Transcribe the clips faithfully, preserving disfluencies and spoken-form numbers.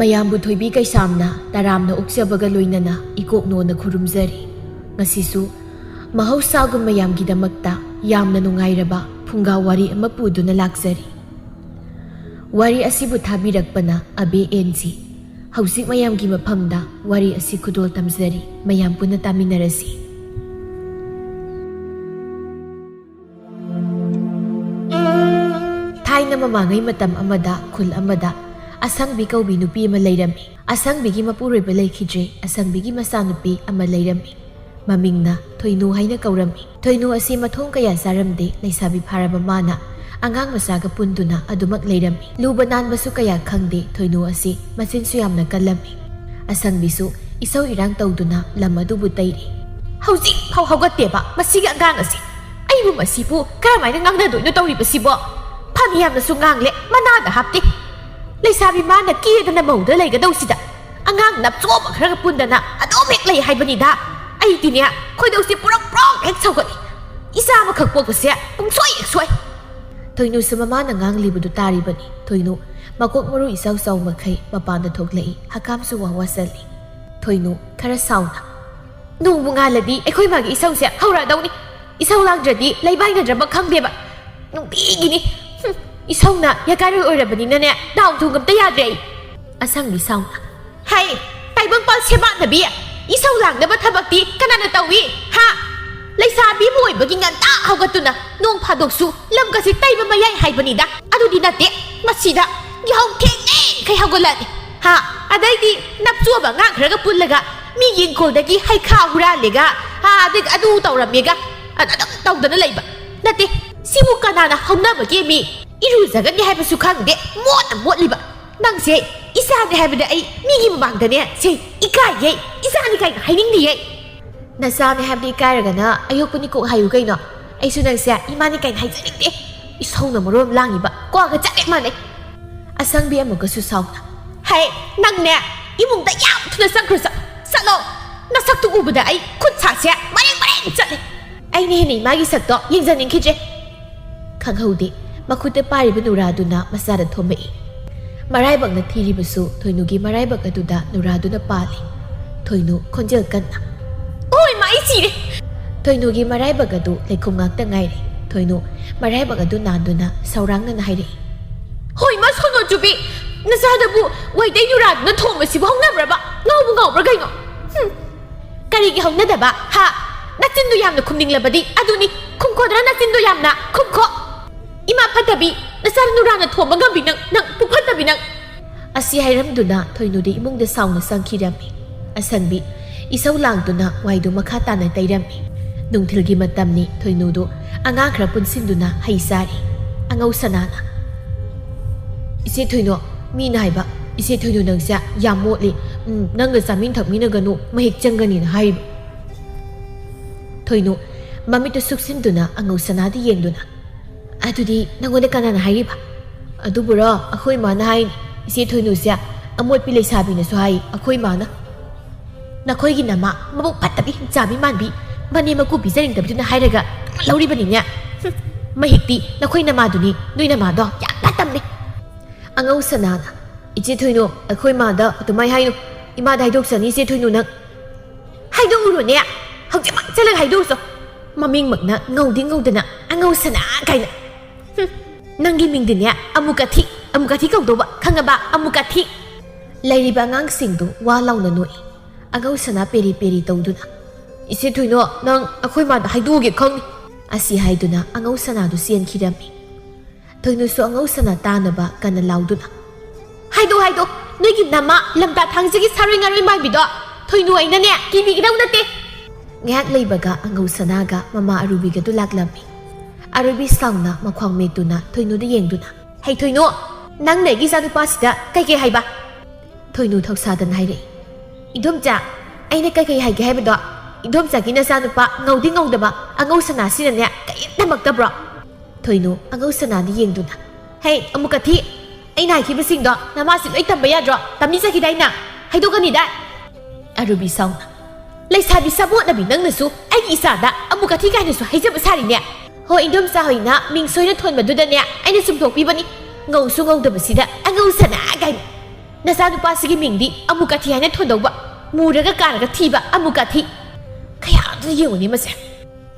ꯄꯌꯥꯝꯕꯨ ꯊꯣꯏꯕꯤ ꯀꯩꯁꯥꯝꯅ ꯇꯔꯥꯝꯅ ꯑꯣꯛꯆꯕꯒ ꯂꯣꯏꯅꯅ ꯏꯀꯣꯛꯅꯣꯅ ꯈꯨꯔꯨꯝꯖꯔꯤ꯫ ꯉꯁꯤꯁꯨ ꯃꯍꯧꯁꯥꯒꯨꯝ ꯃꯌꯥꯝꯒꯤꯗꯃꯛꯇ ꯌꯥꯝꯅ ꯅꯨꯡꯉꯥꯏꯔꯕ ꯐꯨꯡꯒꯥ ꯋꯥꯔꯤ ꯑꯃ ꯄꯨꯗꯨꯅ ꯂꯥꯛꯆꯔꯤ꯫ ꯋꯥꯔꯤ ꯑꯁꯤꯕꯨ ꯊꯥꯕꯤꯔꯛꯄꯅ ꯑꯕꯦ ꯑꯦꯟ ꯖꯤ꯫ ꯍꯧꯖꯤꯛ ꯃꯌꯥꯝꯒꯤ ꯃꯐꯝꯗ ꯋꯥꯔꯤ ꯑꯁꯤ ꯈꯨꯗꯣꯜ ꯇꯝꯖꯔꯤ꯫ ꯃꯌꯥꯝ ꯄꯨꯟꯅ ꯇꯥꯃꯤꯟꯅꯔꯁꯤ꯫ ꯊꯥꯏꯅ ꯃꯃꯥꯡꯉꯩ ꯃꯇꯝ ꯑꯃꯗ ꯈꯨꯜ ꯑꯃꯗ ꯑꯁꯪꯕꯤ ꯀꯧꯕꯤ ꯅꯨꯄꯤ ꯑꯃ ꯂꯩꯔꯝꯃꯤ꯫ ꯑꯁꯪꯕꯤꯒꯤ ꯃꯄꯨꯔꯣꯏꯕ ꯂꯩꯈꯤꯗ꯭ꯔꯦ꯫ ꯑꯁꯪꯕꯤꯒꯤ ꯃꯆꯥꯅꯨꯄꯤ ꯑꯃ ꯂꯩꯔꯝꯃꯤ꯫ ꯃꯃꯤꯡꯅ ꯊꯣꯏꯅꯨ ꯍꯥꯏꯅ ꯀꯧꯔꯝꯃꯤ꯫ ꯊꯣꯏꯅꯨ ꯑꯁꯤ ꯃꯊꯣꯡ ꯀꯌꯥ ꯆꯥꯔꯝꯗꯦ꯫ ꯂꯩꯁꯥꯕꯤ ꯐꯥꯔꯕ ꯃꯥꯅ ꯑꯉꯥꯡ ꯃꯆꯥꯒ ꯄꯨꯟꯗꯨꯅ ꯑꯗꯨꯃꯛ ꯂꯩꯔꯝꯃꯤ꯫ ꯂꯨꯕ ꯅꯥꯟꯕꯁꯨ ꯀꯌꯥ ꯈꯪꯗꯦ꯫ ꯊꯣꯏꯅꯨ ꯑꯁꯤ ꯃꯆꯤꯟꯁꯨ ꯌꯥꯝꯅ ꯀꯜꯂꯝꯃꯤ꯫ ꯑꯁꯪꯕꯤꯁꯨ ꯏꯁꯧ ꯏꯔꯥꯡ ꯇꯧꯗꯨꯅ ꯂꯝ ꯑꯗꯨꯕꯨ ꯇꯩꯔꯤ꯫ "ꯍꯧꯖꯤꯛ ꯐꯥꯎ ꯍꯧꯒꯠꯇꯦꯕ ꯃꯁꯤꯒꯤ ꯑꯉꯥꯡ ꯑꯁꯤ꯫ ꯑꯩꯕꯨ ꯃꯁꯤꯕꯨ ꯀꯔꯝꯍꯥꯏꯅ ꯉꯥꯡꯅꯗꯣꯏꯅꯣ ꯇꯧꯔꯤꯕꯁꯤꯕꯣ? ꯐꯅ ꯌꯥꯝꯅꯁꯨ ꯉꯥꯡꯂꯦ, ꯃꯅꯥꯗ ꯍꯥꯞꯇꯦ꯫ ꯂꯩꯁꯥꯕꯤ ꯃꯥꯅ ꯀꯦꯗꯅ ꯃꯧꯗ ꯂꯩꯒꯗꯧꯁꯤꯗ ꯑꯉꯥꯡ ꯅꯞꯆꯣꯕ ꯈꯔꯒ ꯄꯨꯟꯗꯅ ꯑꯗꯨꯝ ꯍꯦꯛ ꯂꯩ ꯍꯥꯏꯕꯅꯤꯗ꯫ ꯑꯩꯗꯤꯅꯦ, ꯈꯣꯏꯗꯧꯁꯤ ꯄꯨꯔꯛ ꯄ꯭ꯔꯣꯛ ꯍꯦꯛ ꯁꯧꯒꯠꯂꯤ꯫ ꯏꯆꯥ ꯑꯃꯈꯛ ꯄꯣꯛꯄꯁꯦ ꯄꯨꯡꯁꯣꯏ ꯍꯦꯛ ꯁꯣꯏ꯫" ꯊꯣꯏꯅꯨꯁꯨ ꯃꯃꯥꯅ ꯉꯥꯡꯂꯤꯕꯗꯨ ꯇꯥꯔꯤꯕꯅꯤ꯫ ꯊꯣꯏꯅꯨ ꯃꯀꯣꯛ ꯃꯔꯨ ꯏꯆꯥꯎ ꯆꯥꯎ ꯃꯈꯩ ꯃꯄꯥꯟꯗ ꯊꯣꯛꯂꯛꯏ꯫ ꯍꯀꯥꯝꯁꯨ ꯋꯥ ꯋꯥ ꯆꯜꯂꯤ꯫ ꯊꯣꯏꯅꯨ ꯈꯔ ꯁꯥꯎꯅ, "ꯅꯣꯡꯕꯨ ꯉꯥꯜꯂꯗꯤ ꯑꯩꯈꯣꯏ ꯃꯥꯒꯤ ꯏꯁꯧꯁꯦ ꯍꯧꯔꯛꯑꯗꯧꯅꯤ꯫ ꯏꯁꯧ ꯂꯥꯡꯗ꯭ꯔꯗꯤ ꯂꯩꯕꯥꯏꯅꯗ꯭ꯔꯕ ꯈꯪꯗꯦꯕ꯫ ꯅꯨꯡꯇꯤꯒꯤꯅꯤ꯫ ꯍꯨꯝ, ꯏꯁꯧꯅ ꯌꯥꯀꯥꯏꯔꯣꯏ ꯑꯣꯏꯔꯕꯅꯤꯅꯅꯦ, ꯗꯥꯎ ꯊꯣꯡ ꯑꯝꯇ ꯌꯥꯗ꯭ꯔꯦ ꯑꯩ꯫" ꯑꯁꯪꯕꯤ ꯁꯥꯎꯅ, "ꯍꯩ, ꯇꯥꯏꯕꯪꯄꯥꯜ ꯁꯦꯕꯥꯅꯕꯤ, ꯏꯁꯧ ꯂꯥꯡꯅꯕ ꯊꯕꯛꯇꯤ ꯀꯅꯥꯅ ꯇꯧꯏ? ꯍꯥ? ꯂꯩꯁꯥꯕꯤ ꯑꯃ ꯑꯣꯏꯕꯒꯤ ꯉꯟꯇꯥ ꯍꯧꯒꯠꯇꯨꯅ ꯅꯣꯡ ꯐꯥꯗꯣꯛꯁꯨ ꯂꯝꯒꯁꯤ ꯇꯩꯕ ꯃꯌꯥꯏ ꯍꯥꯏꯕꯅꯤꯗ꯫ ꯑꯗꯨꯗꯤ ꯅꯠꯇꯦ, ꯃꯁꯤꯗ ꯌꯥꯍꯧ ꯊꯦꯡꯉꯦꯈꯩ ꯍꯧꯒꯠꯂꯛꯑꯅꯤ꯫ ꯍꯥ? ꯑꯗꯩꯗꯤ ꯅꯞꯆꯣꯕ ꯑꯉꯥꯡ ꯈꯔꯒ ꯄꯨꯜꯂꯒ ꯃꯤ ꯌꯦꯡꯈꯣꯜꯗꯒꯤ ꯍꯩꯈꯥ ꯍꯨꯔꯥꯜꯂꯦꯒ, ꯍꯥ, ꯑꯗꯒꯤ ꯑꯗꯨ ꯇꯧꯔꯝꯃꯦꯒ, ꯑ-, ꯑꯗꯨꯝ ꯇꯧꯗꯅ ꯂꯩꯕ꯫ ꯅꯠꯇꯦ, ꯁꯤꯕꯨ ꯀꯅꯥꯅ ꯍꯧꯅꯕꯒꯦ? ꯃꯤ ꯏꯔꯨꯖꯒꯅꯤ ꯍꯥꯏꯕꯁꯨ ꯈꯪꯗꯦ, ꯃꯣꯠꯅ ꯃꯣꯠꯂꯤꯕ꯫ ꯅꯪꯁꯦ ꯏꯆꯥꯅꯦ ꯍꯥꯏꯕꯗ ꯑꯩ ꯃꯤꯒꯤ ꯃꯃꯥꯡꯗꯅꯦ ꯁꯦ ꯏꯀꯥꯏꯌꯦ, ꯏꯆꯥꯅꯤ ꯀꯥꯏꯅ ꯍꯥꯏꯅꯤꯡꯗꯤꯌꯦ꯫ ꯅꯆꯥꯅꯦ ꯍꯥꯏꯕꯗ ꯏꯀꯥꯏꯔꯒꯅ ꯑꯌꯣꯛꯄꯅꯤ ꯀꯣꯛ ꯍꯥꯏꯌꯨ ꯀꯩꯅꯣ꯫ ꯑꯩꯁꯨ ꯅꯪꯁꯦ ꯏꯃꯥꯅꯤ ꯀꯥꯏꯅ ꯍꯥꯏꯖꯅꯤꯡꯗꯦ꯫ ꯏꯁꯧꯅ ꯃꯔꯣꯜ ꯂꯥꯡꯉꯤꯕ, ꯀ꯭ꯋꯥꯒ ꯆꯞ ꯍꯦꯛ ꯃꯥꯟꯅꯩ꯫" ꯑꯁꯪꯕꯤ ꯑꯃꯨꯛꯀꯁꯨ ꯁꯥꯎꯅ, "ꯍꯩ, ꯅꯪꯅꯦ ꯏꯃꯨꯡꯗ ꯌꯥꯝ ꯊꯨꯅ ꯆꯪꯈ꯭ꯔꯣ, ꯆꯠ-, ꯆꯠꯂꯣ꯫ ꯅꯁꯛꯇꯨ ꯎꯕꯗ ꯑꯩ ꯈꯨꯠ ꯁꯥꯁꯦ ꯃꯔꯦꯡ ꯃꯔꯦꯡ ꯆꯠꯂꯦ꯫ ꯑꯩꯅ ꯍꯦꯟꯅ ꯏꯃꯥꯒꯤ ꯁꯛꯇꯣ ꯌꯦꯡꯖꯅꯤꯡꯈꯤꯗ꯭ꯔꯦ꯫" ꯈꯪꯍꯧꯗꯦ, ꯃꯈꯨꯠꯇ ꯄꯥꯏꯔꯤꯕ ꯅꯨꯔꯥꯗꯨꯅ ꯃꯆꯥꯗ ꯊꯣꯝꯃꯛꯏ꯫ ꯃꯔꯥꯏꯕꯛꯅ ꯊꯤꯔꯤꯕꯁꯨ ꯊꯣꯏꯅꯨꯒꯤ ꯃꯔꯥꯏꯕꯛ ꯑꯗꯨꯗ ꯅꯨꯔꯥꯗꯨꯅ ꯄꯥꯜꯂꯤ꯫ ꯊꯣꯏꯅꯨ ꯈꯣꯟꯖꯦꯜ ꯀꯟꯅ, "ꯑꯣꯏ ꯃꯥ, ꯑꯩ ꯁꯤꯔꯦ!" ꯊꯣꯏꯅꯨꯒꯤ ꯃꯔꯥꯏꯕꯛ ꯑꯗꯨ ꯂꯩꯈꯣꯝ ꯉꯥꯛꯇ ꯉꯥꯏꯔꯦ꯫ ꯊꯣꯏꯅꯨ ꯃꯔꯥꯏꯕꯛ ꯑꯗꯨ ꯅꯥꯟꯗꯨꯅ ꯁꯧꯔꯥꯡꯅꯅ ꯍꯥꯏꯔꯛꯏ, "ꯍꯣꯏ ꯃꯥ, ꯁꯣꯅꯣ ꯆꯨꯕꯤ, ꯅꯆꯥꯗꯕꯨ ꯋꯥꯏꯇꯩ ꯅꯨꯔꯥꯗꯨꯅ ꯊꯣꯝꯕꯁꯤꯕꯨ ꯍꯧꯅꯕ꯭ꯔꯕ? ꯉꯥꯎꯕ ꯉꯥꯎꯕ꯭ꯔꯥ ꯀꯩꯅꯣ? ꯍꯨꯝ, ꯀꯔꯤꯒꯤ ꯍꯧꯅꯗꯕ? ꯍꯥ? ꯅꯆꯤꯟꯗꯨ ꯌꯥꯝꯅ ꯈꯨꯝꯅꯤꯡꯂꯕꯗꯤ ꯑꯗꯨꯅꯤ꯫ ꯈꯨꯝꯈꯣꯗ꯭ꯔꯥ ꯅꯆꯤꯟꯗꯨ ꯌꯥꯝꯅ? ꯈꯨꯝꯈꯣ꯫ ꯏꯃꯥ ꯐꯠꯇꯕꯤ, ꯅꯆꯥ ꯅꯨꯔꯥꯅ ꯊꯣꯝꯕ ꯉꯝꯕꯤ ꯅꯪ, ꯅꯪ ꯄꯨꯛ ꯐꯠꯇꯕꯤ ꯅꯪ!" ꯑꯁꯤ ꯍꯥꯏꯔꯝꯗꯨꯅ ꯊꯣꯏꯅꯨꯗꯤ ꯏꯃꯨꯡꯗ ꯁꯥꯎꯅ ꯆꯪꯈꯤꯔꯝꯃꯤ꯫ ꯑꯁꯪꯕꯤ ꯏꯁꯧ ꯂꯥꯡꯗꯨꯅ ꯋꯥꯏꯗꯨ ꯃꯈꯥ ꯇꯥꯅ ꯇꯩꯔꯝꯃꯤ꯫ ꯅꯨꯡꯊꯤꯜꯒꯤ ꯃꯇꯝꯅꯤ꯫ ꯊꯣꯏꯅꯨꯗꯨ ꯑꯉꯥꯡ ꯈꯔ ꯄꯨꯟꯁꯤꯟꯗꯨꯅ ꯍꯩ ꯆꯥꯔꯤ꯫ ꯑꯉꯧ ꯁꯅꯥꯅ, "ꯏꯆꯦ ꯊꯣꯏꯅꯨ, ꯃꯤꯅ ꯍꯥꯏꯕ, ꯏꯆꯦ ꯊꯣꯏꯅꯨ ꯅꯪꯁꯦ ꯌꯥꯝ ꯃꯣꯠꯂꯤ꯫ ꯎꯝ, ꯅꯪꯒ ꯆꯥꯃꯤꯟ ꯊꯛꯃꯤꯟꯅꯒꯅꯨ, ꯃꯍꯤꯛ ꯆꯪꯒꯅꯤꯅ ꯍꯥꯏꯔꯤꯕ꯫" ꯊꯣꯏꯅꯨ ꯃꯃꯤꯠꯇꯨ ꯁꯨꯛꯁꯤꯟꯗꯨꯅ ꯑꯉꯧ ꯁꯅꯥꯗ ꯌꯦꯡꯗꯨꯅ, "ꯑꯗꯨꯗꯤ ꯅꯪꯉꯣꯟꯗ ꯀꯅꯥꯅ ꯍꯥꯏꯔꯤꯕ?" "ꯑꯗꯨꯕꯨꯔꯣ, ꯑꯩꯈꯣꯏ ꯃꯥꯅ ꯍꯥꯏꯅꯤ꯫ ꯏꯆꯦ ꯊꯣꯏꯅꯨꯁꯦ ꯑꯃꯣꯠꯄꯤ ꯂꯩꯁꯥꯕꯤꯅꯁꯨ ꯍꯥꯏ, ꯑꯩꯈꯣꯏ ꯃꯥꯅ꯫" "ꯅꯈꯣꯏꯒꯤ ꯅꯃꯥ ꯃꯕꯨꯛ ꯐꯠꯇꯕꯤ, ꯆꯥꯕꯤ ꯃꯥꯟꯕꯤ, ꯃꯅꯦꯝ ꯃꯀꯨ ꯄꯤꯖꯅꯤꯡꯗꯕꯗꯨꯅ ꯍꯥꯏꯔꯒ ꯂꯧꯔꯤꯕꯅꯤꯅꯦ꯫ ꯍꯨꯝ, ꯃꯍꯤꯛꯇꯤ ꯅꯈꯣꯏ ꯅꯃꯥꯗꯨꯅꯤ, ꯅꯣꯏ ꯅꯃꯥꯗꯣ ꯌꯥꯝꯅ ꯇꯝꯃꯤ꯫" ꯑꯉꯧ ꯁꯅꯥꯅ, "ꯏꯆꯦ ꯊꯣꯏꯅꯨ, ꯑꯩꯈꯣꯏ ꯃꯥꯗ ꯑꯗꯨꯃꯥꯏ ꯍꯥꯏꯅꯨ꯫ ꯏꯃꯥꯗ ꯍꯥꯏꯗꯣꯛꯆꯅꯤ ꯏꯆꯦ ꯊꯣꯏꯅꯨ ꯅꯪ꯫" "ꯍꯥꯏꯗꯣꯛꯎꯔꯣꯅꯦ, ꯍꯧꯖꯤꯛꯃꯛ ꯆꯠꯂꯒ ꯍꯥꯏꯗꯣꯛꯎꯆꯣ꯫ ꯃꯃꯤꯡꯃꯛꯅ ꯉꯧꯗꯤ ꯉꯧꯗꯅ ꯑꯉꯧ ꯁꯅꯥ ꯀꯥꯏꯅ꯫ ꯍꯨꯝ, ꯅꯪꯒꯤ ꯃꯤꯡꯗꯤꯅꯦ ꯑꯃꯨꯛꯀꯊꯤ, ꯑꯃꯨꯛꯀꯊꯤ ꯀꯧꯗꯧꯕ, ꯈꯪꯉꯕ? ꯑꯃꯨꯛꯀꯊꯤ!" ꯂꯩꯔꯤꯕ ꯑꯉꯥꯡꯁꯤꯡꯗꯨ ꯋꯥ ꯂꯥꯎꯅ ꯅꯣꯛꯏ꯫ ꯑꯉꯧ ꯁꯅꯥ ꯄꯦꯔꯤ ꯄꯦꯔꯤ ꯇꯧꯗꯨꯅ, "ꯏꯆꯦ ꯊꯣꯏꯅꯨ, ꯅꯪ ꯑꯩꯈꯣꯏ ꯃꯥꯗ ꯍꯥꯏꯗꯣꯛꯎꯒꯦ ꯈꯪꯅꯤ꯫" ꯑꯁꯤ ꯍꯥꯏꯗꯨꯅ ꯑꯉꯧ ꯁꯅꯥꯗꯨ ꯆꯦꯟꯈꯤꯔꯝꯃꯤ꯫ ꯊꯣꯏꯅꯨꯁꯨ ꯑꯉꯧ ꯁꯅꯥ ꯇꯥꯅꯕ ꯀꯟꯅ ꯂꯥꯎꯗꯨꯅ, "ꯍꯥꯏꯗꯣ, ꯍꯥꯏꯗꯣ, ꯅꯣꯏꯒꯤ ꯅꯃꯥ ꯂꯝꯇꯥ ꯊꯥꯡꯖꯒꯤ ꯁꯥꯔꯣꯏ ꯉꯥꯔꯣꯏ ꯃꯥꯟꯕꯤꯗꯣ ꯊꯣꯏꯅꯨ ꯑꯩꯅꯅꯦ ꯀꯤꯕꯤꯒꯗꯧ ꯅꯠꯇꯦ꯫" ꯉꯥꯏꯍꯥꯛ ꯂꯩꯕꯒ ꯑꯉꯧ ꯁꯅꯥꯒ ꯃꯃꯥ ꯑꯔꯨꯕꯤꯒꯗꯨ ꯂꯥꯛꯂꯝꯃꯤ꯫ ꯑꯔꯨꯕꯤ ꯁꯥꯎꯅ ꯃꯈ꯭ꯋꯥꯡ ꯃꯦꯠꯇꯨꯅ ꯊꯣꯏꯅꯨꯗ ꯌꯦꯡꯗꯨꯅ, "ꯍꯩ ꯊꯣꯏꯅꯨ, ꯅꯪꯅ ꯑꯩꯒꯤ ꯏꯆꯥꯅꯨꯄꯥꯁꯤꯗ ꯀꯩꯀꯩ ꯍꯥꯏꯕ?" ꯊꯣꯏꯅꯨ ꯊꯧꯁꯥꯗꯅ ꯍꯥꯏꯔꯛꯏ, "ꯏꯗꯣꯝꯆꯥ, ꯑꯩꯅ ꯀꯩꯀꯩ ꯍꯥꯏꯒꯦ ꯍꯥꯏꯕꯗꯣ, ꯏꯗꯣꯝꯆꯥꯒꯤ ꯅꯆꯥꯅꯨꯄꯥ ꯉꯧꯗꯤ ꯉꯧꯗꯕ ꯑꯉꯧ ꯁꯅꯥꯁꯤꯅꯅꯦ ꯀꯔꯤꯝꯇ ꯃꯛꯇꯕ꯭ꯔꯣ?" ꯊꯣꯏꯅꯨ ꯑꯉꯧ ꯁꯅꯥꯗ ꯌꯦꯡꯗꯨꯅ, "ꯍꯦ, ꯑꯃꯨꯛꯀꯊꯤ! ꯑꯩꯅ ꯍꯥꯏꯈꯤꯕꯁꯤꯡꯗꯣ ꯅꯃꯥꯁꯤ ꯂꯣꯏ ꯇꯝꯕ ꯌꯥꯗ꯭ꯔꯣ? ꯇꯝꯕꯤꯖꯈꯤꯗꯥꯏꯅ? ꯍꯥꯏꯗꯣꯛꯀꯅꯤꯗꯥꯏ?" ꯑꯔꯨꯕꯤ ꯁꯥꯎꯅ, "ꯂꯩꯁꯥꯕꯤ ꯁꯥꯕꯣꯠꯅꯕꯤ ꯅꯪꯅꯁꯨ ꯑꯩꯒꯤ ꯏꯆꯥꯗ ꯑꯃꯨꯛꯀꯊꯤ ꯀꯥꯏꯅꯁꯨ ꯍꯥꯏꯖꯕ ꯁꯥꯔꯤꯅꯦ꯫ ꯍꯣꯏ, ꯏꯟꯗꯣꯝꯆꯥ ꯍꯣꯏꯅ ꯃꯤꯡ ꯁꯣꯏꯅ ꯊꯣꯟꯕꯗꯨꯗꯅꯦ ꯑꯩꯅ ꯆꯨꯝꯊꯣꯛꯄꯤꯕꯅꯤ꯫ ꯉꯧꯁꯨ ꯉꯧꯗꯕꯁꯤꯗ ꯑꯉꯧ" ꯁꯅꯥ ꯀꯥꯏꯅ꯫ ꯅꯆꯥꯅꯨꯄꯥꯁꯤꯒꯤ ꯃꯤꯡꯗꯤ ꯑꯃꯨꯀꯥꯊꯤ ꯍꯥꯏꯅ ꯊꯣꯟꯗꯧꯕ꯫ ꯃꯨꯔꯒ ꯀꯥꯔꯒ ꯊꯤꯕ ꯑꯃꯨꯀꯥꯊꯤ꯫ ꯀꯌꯥꯗꯨ ꯌꯦꯡꯉꯨꯅꯦ ꯃꯁꯦ꯫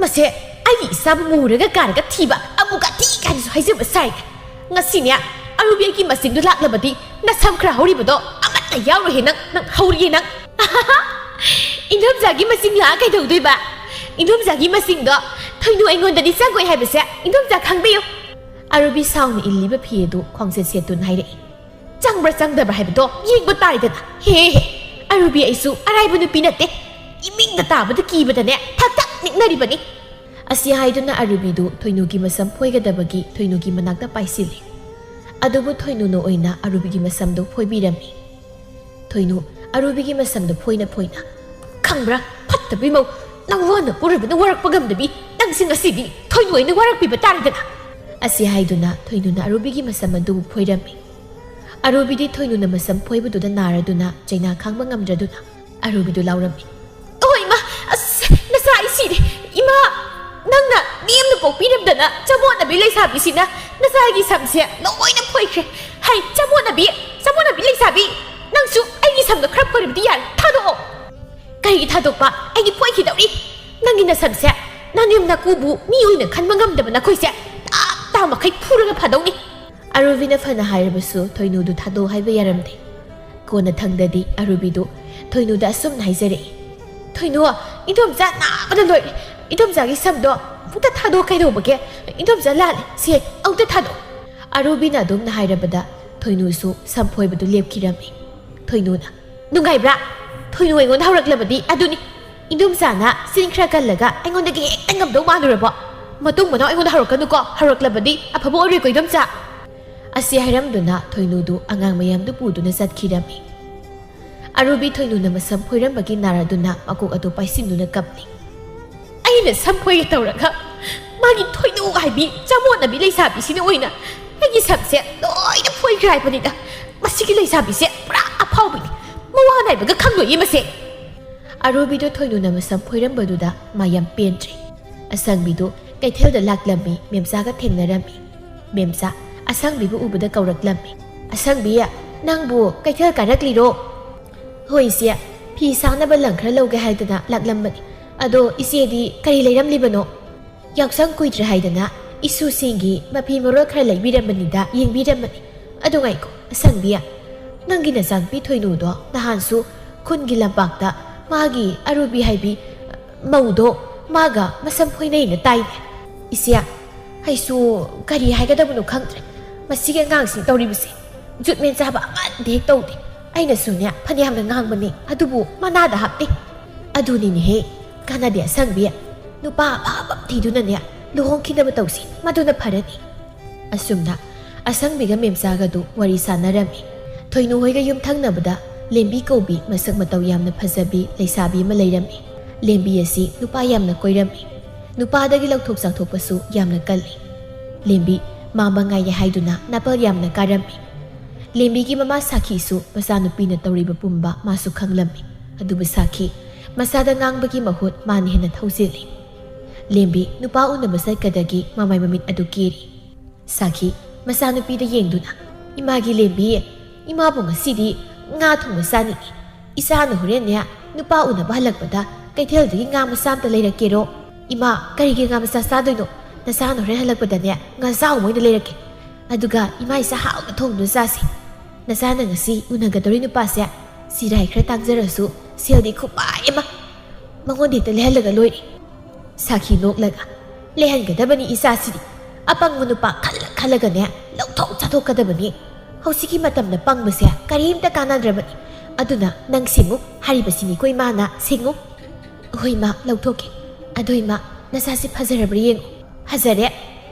ꯃꯁꯦ ꯑꯩꯒꯤ ꯏꯆꯥꯕꯨ ꯃꯨꯔꯒ ꯀꯥꯔꯒ ꯊꯤꯕ ꯑꯃꯨꯀꯥꯊꯤ ꯀꯥꯏꯅꯁꯨ ꯍꯥꯏꯖꯕ ꯁꯥꯏ꯫ ꯉꯁꯤꯅꯦ ꯑꯔꯨꯕꯤ ꯑꯩꯒꯤ ꯃꯁꯤꯡꯗꯣ ꯂꯥꯛꯂꯕꯗꯤ ꯅꯁꯝ ꯈꯔ ꯍꯧꯔꯤꯕꯗꯣ ꯑꯃꯠꯇ ꯌꯥꯎꯔꯣꯏꯍꯦ ꯅꯪ, ꯅꯪ ꯍꯧꯔꯤꯌꯦ ꯅꯪ꯫ ꯏꯟꯗꯣꯝꯆꯥꯒꯤ ꯃꯁꯤꯡ ꯂꯥꯛꯑ ꯀꯩꯗꯧꯗꯣꯏꯕ? ꯏꯟꯗꯣꯝꯆꯥꯒꯤ ꯃꯁꯤꯡꯗꯣ ꯊꯣꯏꯅꯨ ꯑꯩꯉꯣꯟꯗꯗꯤ ꯆꯪꯉꯣꯏ ꯍꯥꯏꯕꯁꯦ ꯏꯟꯗꯣꯝꯆꯥ ꯈꯪꯕꯤꯌꯨ꯫ ꯑꯔꯨꯕꯤ ꯁꯥꯎꯅ ꯏꯜꯂꯤꯕ ꯐꯤ ꯑꯗꯨ ꯈꯣꯡꯆꯦꯠ ꯁꯦꯠꯇꯨꯅ ꯍꯥꯏꯔꯛꯏ꯫ ꯆꯪꯕ꯭ꯔꯥ ꯆꯪꯗꯕ꯭ꯔꯥ ꯍꯥꯏꯕꯗꯣ ꯌꯦꯡꯕ ꯇꯥꯔꯦꯗꯅ꯫ ꯍꯦ ꯍꯦ, ꯑꯔꯨꯕꯤ ꯑꯩꯁꯨ ꯑꯔꯥꯏꯕ ꯅꯨꯄꯤ ꯅꯠꯇꯦ꯫ ꯏꯃꯤꯡꯗ ꯇꯥꯕꯗ ꯀꯤꯕꯗꯅꯦ ꯊꯛ ꯊꯛ ꯅꯤꯛꯅꯔꯤꯕꯅꯤ꯫ ꯑꯁꯤ ꯍꯥꯏꯗꯨꯅ ꯑꯔꯨꯕꯤꯗꯨ ꯊꯣꯏꯅꯨꯒꯤ ꯃꯁꯝ ꯐꯣꯏꯒꯗꯕꯒꯤ ꯊꯣꯏꯅꯨꯒꯤ ꯃꯅꯥꯛꯇ ꯄꯥꯏꯁꯤꯜꯂꯤ꯫ ꯑꯗꯨꯕꯨ ꯊꯣꯏꯅꯨꯅ ꯑꯣꯏꯅ ꯑꯔꯨꯕꯤꯒꯤ ꯃꯁꯝꯗꯨ ꯐꯣꯏꯕꯤꯔꯝꯃꯤ꯫ ꯊꯣꯏꯅꯨ ꯑꯔꯨꯕꯤꯒꯤ ꯃꯁꯝꯗꯨ ꯐꯣꯏꯅ ꯐꯣꯏꯅ, "ꯈꯪꯕ꯭ꯔꯥ, ꯐꯠꯇꯕꯤ ꯃꯧ, ꯅꯪ ꯋꯥꯅ ꯄꯨꯔꯕꯅ ꯋꯥꯔꯛꯄ ꯉꯝꯗꯕꯤ, ꯅꯪꯁꯤ ꯉꯁꯤꯗꯤ ꯊꯣꯏꯅꯨ ꯑꯣꯏꯅ ꯋꯥꯔꯛꯄꯤꯕ ꯇꯥꯔꯦꯗꯅ!" ꯑꯁꯤ ꯍꯥꯏꯗꯨꯅ ꯊꯣꯏꯅꯨꯅ ꯑꯔꯨꯕꯤꯒꯤ ꯃꯁꯝ ꯑꯗꯨꯕꯨ ꯐꯣꯏꯔꯝꯃꯤ꯫ ꯑꯔꯨꯕꯤꯗꯤ ꯊꯣꯏꯅꯨꯅ ꯃꯁꯝ ꯐꯣꯏꯕꯗꯨꯗ ꯅꯥꯔꯗꯨꯅ ꯆꯩꯅꯥ ꯈꯥꯡꯕ ꯉꯝꯗ꯭ꯔꯗꯨꯅ ꯑꯔꯨꯕꯤꯗꯨ ꯂꯥꯎꯔꯝꯃꯤ꯫ "ꯑꯣ ꯏꯃꯥ, ꯑꯁ, ꯅꯆꯥ ꯑꯩ ꯁꯤꯔꯦ꯫ ꯏꯃꯥ, ꯅꯪꯅ ꯅꯦꯝꯅ ꯄꯣꯛꯄꯤꯔꯝꯗꯅ ꯆꯃꯣꯠꯅꯕꯤ ꯂꯩꯁꯥꯕꯤꯁꯤꯅ ꯅꯆꯥꯒꯤ ꯁꯝꯁꯦ ꯂꯣꯏꯅ ꯐꯣꯏꯈ꯭ꯔꯦ꯫ ꯍꯩ, ꯆꯃꯣꯠꯅꯕꯤ, ꯆꯃꯣꯠꯅꯕꯤ ꯂꯩꯁꯥꯕꯤ, ꯅꯪꯁꯨ ꯑꯩꯒꯤ ꯁꯝꯗꯣ ꯈꯔ ꯐꯣꯏꯔꯕꯗꯤ ꯌꯥꯔꯦ, ꯊꯥꯗꯣꯛꯑꯣ!" "ꯀꯔꯤꯒꯤ ꯊꯥꯗꯣꯛꯄ? ꯑꯩꯗꯤ ꯐꯣꯏꯈꯤꯗꯧꯔꯤ꯫ ꯅꯪꯒꯤ ꯅꯁꯝꯁꯦ, ꯅꯅꯦꯝ ꯅꯀꯨꯕꯨ ꯃꯤ ꯑꯣꯏꯅ ꯈꯟꯕ ꯉꯝꯗꯕ ꯅꯈꯣꯏꯁꯦ ꯇꯥ ꯇꯥ ꯃꯈꯩ ꯐꯨꯔꯒ ꯐꯥꯗꯧꯅꯤ!" ꯑꯔꯨꯕꯤꯅ ꯐꯅ ꯍꯥꯏꯔꯕꯁꯨ ꯊꯣꯏꯅꯨꯗꯨ ꯊꯥꯗꯣꯛ ꯍꯥꯏꯕ ꯌꯥꯔꯝꯗꯦ꯫ ꯀꯣꯟꯅ ꯊꯪꯗꯗꯤ ꯑꯔꯨꯕꯤꯗꯨ ꯊꯣꯏꯅꯨꯗ ꯑꯁꯨꯝꯅ ꯍꯥꯏꯖꯔꯛꯏ, "ꯊꯣꯏꯅꯨ, ꯏꯟꯗꯣꯝꯆꯥ ꯅꯥꯕꯗ ꯂꯣꯏꯔꯦ꯫ ꯏꯟꯗꯣꯝꯆꯥꯒꯤ ꯁꯝꯗꯣ ꯑꯝꯇ ꯊꯥꯗꯣꯛ ꯀꯩꯗꯧꯕꯒꯦ? ꯏꯟꯗꯣꯝꯆꯥ ꯂꯥꯜꯂꯦ꯫ ꯁꯦ, ꯑꯃꯨꯛꯇ ꯊꯥꯗꯣꯛ!" ꯑꯔꯨꯕꯤꯅ ꯑꯗꯨꯝꯅ ꯍꯥꯏꯔꯕꯗ ꯊꯣꯏꯅꯨꯁꯨ ꯁꯝ ꯐꯣꯏꯕꯗꯨ ꯂꯦꯞꯈꯤꯔꯝꯃꯤ꯫ ꯊꯣꯏꯅꯨꯅ, "ꯅꯨꯡꯉꯥꯏꯕ꯭ꯔꯥ? ꯊꯣꯏꯅꯨ ꯑꯩꯉꯣꯟꯗ ꯍꯧꯔꯛꯂꯕꯗꯤ ꯑꯗꯨꯅꯤ꯫ ꯏꯟꯗꯣꯝꯆꯥꯅ ꯆꯤꯟ ꯈꯔ ꯀꯜꯂꯒ ꯑꯩꯉꯣꯟꯗꯒꯤ ꯍꯦꯛꯇ ꯉꯝꯗꯧ ꯃꯥꯜꯂꯨꯔꯕꯣ? ꯃꯇꯨꯡ ꯃꯅꯥꯎ ꯑꯩꯉꯣꯟꯗ ꯍꯧꯔꯛꯀꯅꯨꯀꯣ, ꯍꯧꯔꯛꯂꯕꯗꯤ ꯑꯐꯕ ꯑꯣꯏꯔꯣꯏꯀꯣ ꯏꯟꯗꯣꯝꯆꯥ!" ꯑꯁꯤ ꯍꯥꯏꯔꯝꯗꯨꯅ ꯊꯣꯏꯅꯨꯗꯨ ꯑꯉꯥꯡ ꯃꯌꯥꯝꯗꯨ ꯄꯨꯗꯨꯅ ꯆꯠꯈꯤꯔꯝꯃꯤ꯫ ꯑꯔꯨꯕꯤ ꯊꯣꯏꯅꯨꯅ ꯃꯁꯝ ꯐꯣꯏꯔꯝꯕꯒꯤ ꯅꯥꯔꯗꯨꯅ ꯃꯀꯣꯛ ꯑꯗꯨ ꯄꯥꯏꯁꯤꯟꯗꯨꯅ ꯀꯞꯂꯤ꯫ "ꯑꯩꯅ ꯁꯝ ꯐꯣꯏꯒꯦ ꯇꯧꯔꯒ ꯃꯥꯒꯤ ꯊꯣꯏꯅꯨ ꯍꯥꯏꯕꯤ ꯆꯃꯣꯠꯅꯕꯤ ꯂꯩꯁꯥꯕꯤꯁꯤꯅ ꯑꯣꯏꯅ ꯑꯩꯒꯤ ꯁꯝꯁꯦ ꯂꯣꯏꯅ ꯐꯣꯏꯈ꯭ꯔꯦ ꯍꯥꯏꯕꯅꯤꯗ꯫ ꯃꯁꯤꯒꯤ ꯂꯩꯁꯥꯕꯤꯁꯦ ꯄꯨꯔꯥ ꯑꯐꯥꯎꯕꯤꯅꯤ꯫ ꯃꯋꯥ ꯅꯥꯏꯕꯒ ꯈꯪꯗꯣꯏꯌꯦ ꯃꯁꯦ!" ꯑꯔꯨꯕꯤꯗꯨ ꯊꯣꯏꯅꯨꯅ ꯃꯁꯝ ꯐꯣꯏꯔꯝꯕꯗꯨꯗ ꯃꯥ ꯌꯥꯝ ꯄꯦꯟꯗ꯭ꯔꯦ꯫ ꯑꯁꯪꯕꯤꯗꯨ ꯀꯩꯊꯦꯜꯗ ꯂꯥꯛꯂꯝꯃꯤ, ꯃꯦꯝꯆꯥꯒ ꯊꯦꯡꯅꯔꯝꯃꯤ꯫ ꯃꯦꯝꯆꯥ ꯑꯁꯪꯕꯤꯕꯨ ꯎꯕꯗ ꯀꯧꯔꯛꯂꯝꯃꯤ꯫ "ꯑꯁꯪꯕꯤ, ꯅꯪꯕꯨ ꯀꯩꯊꯦꯜ ꯀꯥꯔꯛꯂꯤꯔꯣ?" "ꯍꯣꯏ ꯏꯆꯦ, ꯐꯤ ꯁꯥꯅꯕ ꯂꯪ ꯈꯔ ꯂꯧꯒꯦ ꯍꯥꯏꯗꯅ ꯂꯥꯛꯂꯝꯕꯅꯤ꯫ ꯑꯗꯣ ꯏꯆꯦꯗꯤ ꯀꯔꯤ ꯂꯩꯔꯝꯂꯤꯕꯅꯣ?" "ꯌꯥꯎꯁꯪ ꯀꯨꯏꯗ꯭ꯔꯦ ꯍꯥꯏꯗꯅ ꯏꯁꯨꯁꯤꯡꯒꯤ ꯃꯐꯤ ꯃꯔꯣꯜ ꯈꯔ ꯂꯩꯕꯤꯔꯝꯕꯅꯤꯗ, ꯌꯦꯡꯕꯤꯔꯝꯕꯅꯤ꯫ ꯑꯗꯨ ꯉꯥꯏꯈꯣ, ꯑꯁꯪꯕꯤ, ꯅꯪꯒꯤ ꯅꯆꯥꯅꯨꯄꯤ ꯊꯣꯏꯅꯨꯗꯣ ꯅꯍꯥꯟꯁꯨ ꯈꯨꯟꯒꯤ ꯂꯝꯄꯥꯛꯇ ꯃꯥꯒꯤ ꯑꯔꯨꯕꯤ ꯍꯥꯏꯕꯤ ꯃꯧꯗꯣ ꯃꯥꯒ ꯃꯁꯝ ꯐꯣꯏꯅꯩꯅ ꯇꯥꯏꯅꯦ꯫" "ꯏꯆꯦ, ꯑꯩꯁꯨ ꯀꯔꯤ ꯍꯥꯏꯒꯗꯕꯅꯣ ꯈꯪꯗ꯭ꯔꯦ꯫ ꯃꯁꯤꯒꯤ ꯑꯉꯥꯡꯁꯤꯡ ꯇꯧꯔꯤꯕꯁꯦ ꯖꯨꯠꯃꯦꯟ ꯆꯥꯕ ꯑꯃꯠꯇ ꯍꯦꯛ ꯇꯧꯗꯦ꯫ ꯑꯩꯅꯁꯨꯅꯦ ꯐꯅꯌꯥꯝꯅ ꯉꯥꯡꯕꯅꯤ, ꯑꯗꯨꯕꯨ ꯃꯅꯥꯗ ꯍꯥꯞꯇꯦ꯫" "ꯑꯗꯨꯅꯤꯅꯦꯍꯦ, ꯀꯥꯟꯅꯗꯦ ꯑꯁꯪꯕꯤ꯫ ꯅꯨꯄꯥ ꯑꯐꯕ ꯑꯃ ꯊꯤꯗꯨꯅꯅꯦ ꯂꯨꯍꯣꯡꯈꯤꯅꯕ ꯇꯧꯁꯤ, ꯃꯗꯨꯅ ꯐꯔꯅꯤ꯫" ꯑꯁꯨꯝꯅ ꯑꯁꯪꯕꯤꯒ ꯃꯦꯝꯆꯥꯒꯗꯨ ꯋꯥꯔꯤ ꯁꯥꯟꯅꯔꯝꯃꯤ꯫ ꯊꯣꯏꯅꯨ ꯍꯣꯏꯒ ꯌꯨꯝꯊꯪꯅꯕꯗ ꯂꯦꯝꯕꯤ ꯀꯧꯕꯤ ꯃꯁꯛ ꯃꯇꯧ ꯌꯥꯝꯅ ꯐꯖꯕꯤ ꯂꯩꯁꯥꯕꯤ ꯑꯃ ꯂꯩꯔꯝꯃꯤ꯫ ꯂꯦꯝꯕꯤ ꯑꯁꯤ ꯅꯨꯄꯥ ꯌꯥꯝꯅ ꯀꯣꯏꯔꯝꯃꯤ꯫ ꯅꯨꯄꯥꯗꯒꯤ ꯂꯧꯊꯣꯛ ꯆꯥꯊꯣꯛꯄꯁꯨ ꯌꯥꯝꯅ ꯀꯜꯂꯤ꯫ ꯂꯦꯝꯕꯤ ꯃꯥ ꯃꯉꯥꯏꯅꯦ ꯍꯥꯏꯗꯨꯅ ꯅꯥꯄꯜ ꯌꯥꯝꯅ ꯀꯥꯔꯝꯃꯤ꯫ ꯂꯦꯝꯕꯤꯒꯤ ꯃꯃꯥ ꯁꯥꯈꯤꯁꯨ ꯃꯆꯥꯅꯨꯄꯤꯅ ꯇꯧꯔꯤꯕ ꯄꯨꯝꯕ ꯃꯥꯁꯨ ꯈꯪꯂꯝꯃꯤ꯫ ꯑꯗꯨꯕꯨ ꯁꯥꯈꯤ ꯃꯆꯥꯗ ꯉꯥꯡꯕꯒꯤ ꯃꯍꯨꯠ ꯃꯥꯅ ꯍꯦꯟꯅ ꯊꯧꯖꯤꯜꯂꯤ꯫ ꯂꯦꯝꯕꯤ ꯅꯨꯄꯥ ꯎꯅꯕ ꯆꯠꯀꯗꯒꯤ ꯃꯃꯥꯏ ꯃꯃꯤꯠ ꯑꯗꯨ ꯀꯦꯔꯤ꯫ ꯁꯥꯈꯤ ꯃꯆꯥꯅꯨꯄꯤꯗ ꯌꯦꯡꯗꯨꯅ, "ꯏꯃꯥꯒꯤ ꯂꯦꯝꯕꯤ, ꯏꯃꯥꯕꯨ ꯉꯁꯤꯗꯤ ꯉꯥ ꯊꯣꯡꯕ ꯆꯥꯅꯤꯡꯏ꯫ ꯏꯆꯥꯅ ꯍꯣꯔꯦꯟꯅꯦ ꯅꯨꯄꯥ ꯎꯅꯕ ꯍꯜꯂꯛꯄꯗ ꯀꯩꯊꯦꯜꯗꯒꯤ ꯉꯥ ꯃꯆꯥ ꯑꯝꯇ ꯂꯩꯔꯛꯀꯦꯔꯣ?" "ꯏꯃꯥ, ꯀꯔꯤꯒꯤ ꯉꯥ ꯃꯆꯥ ꯆꯥꯗꯣꯏꯅꯣ? ꯅꯆꯥꯅ ꯍꯣꯔꯦꯟ ꯍꯜꯂꯛꯄꯗꯅꯦ ꯉꯥꯖꯥꯎ ꯑꯃ ꯑꯣꯏꯅ ꯂꯩꯔꯛꯀꯦ꯫ ꯑꯗꯨꯒ ꯏꯃꯥ ꯏꯆꯥ ꯍꯥꯎꯅ ꯊꯣꯡꯗꯨꯅ ꯆꯥꯁꯤ꯫ ꯅꯆꯥꯅ ꯉꯁꯤ ꯎꯅꯒꯗꯧꯔꯤ ꯅꯨꯄꯥꯁꯦ ꯆꯤꯔꯥꯏ ꯈꯔ ꯇꯥꯡꯖꯔꯁꯨ ꯁꯦꯜꯗꯤ ꯈꯨꯄꯥꯏ ꯑꯃ꯫ ꯃꯉꯣꯟꯗ ꯍꯦꯛꯇ ꯂꯩꯍꯜꯂꯒ ꯂꯣꯏꯔꯦ꯫" ꯁꯥꯈꯤ ꯅꯣꯛꯂꯒ, "ꯂꯩꯍꯟꯒꯗꯕꯅꯤ ꯏꯆꯥꯁꯤꯗꯤ꯫ ꯑꯄꯪꯕ ꯅꯨꯄꯥ ꯈꯜꯂ ꯈꯜꯂꯒꯅꯦ ꯂꯧꯊꯣꯛ ꯆꯥꯊꯣꯛꯀꯗꯕꯅꯤ꯫ ꯍꯧꯖꯤꯛꯀꯤ ꯃꯇꯝꯗ ꯄꯪꯕꯁꯦ ꯀꯔꯤꯝꯇ ꯀꯥꯟꯅꯗ꯭ꯔꯕꯅꯤ꯫ ꯑꯗꯨꯅ ꯅꯪ ꯁꯤꯡꯉꯨ, ꯍꯥꯏꯔꯤꯕꯁꯤꯅꯤꯀꯣ ꯏꯃꯥꯅ, ꯁꯤꯡꯉꯨ꯫" "ꯍꯣꯏ ꯏꯃꯥ, ꯂꯧꯊꯣꯛꯀꯦ꯫ ꯑꯗꯣ ꯏꯃꯥ, ꯅꯆꯥꯁꯤ ꯐꯖꯔꯕ꯭ꯔꯥ ꯌꯦꯡꯉꯨ꯫" "ꯐꯖꯔꯦ꯫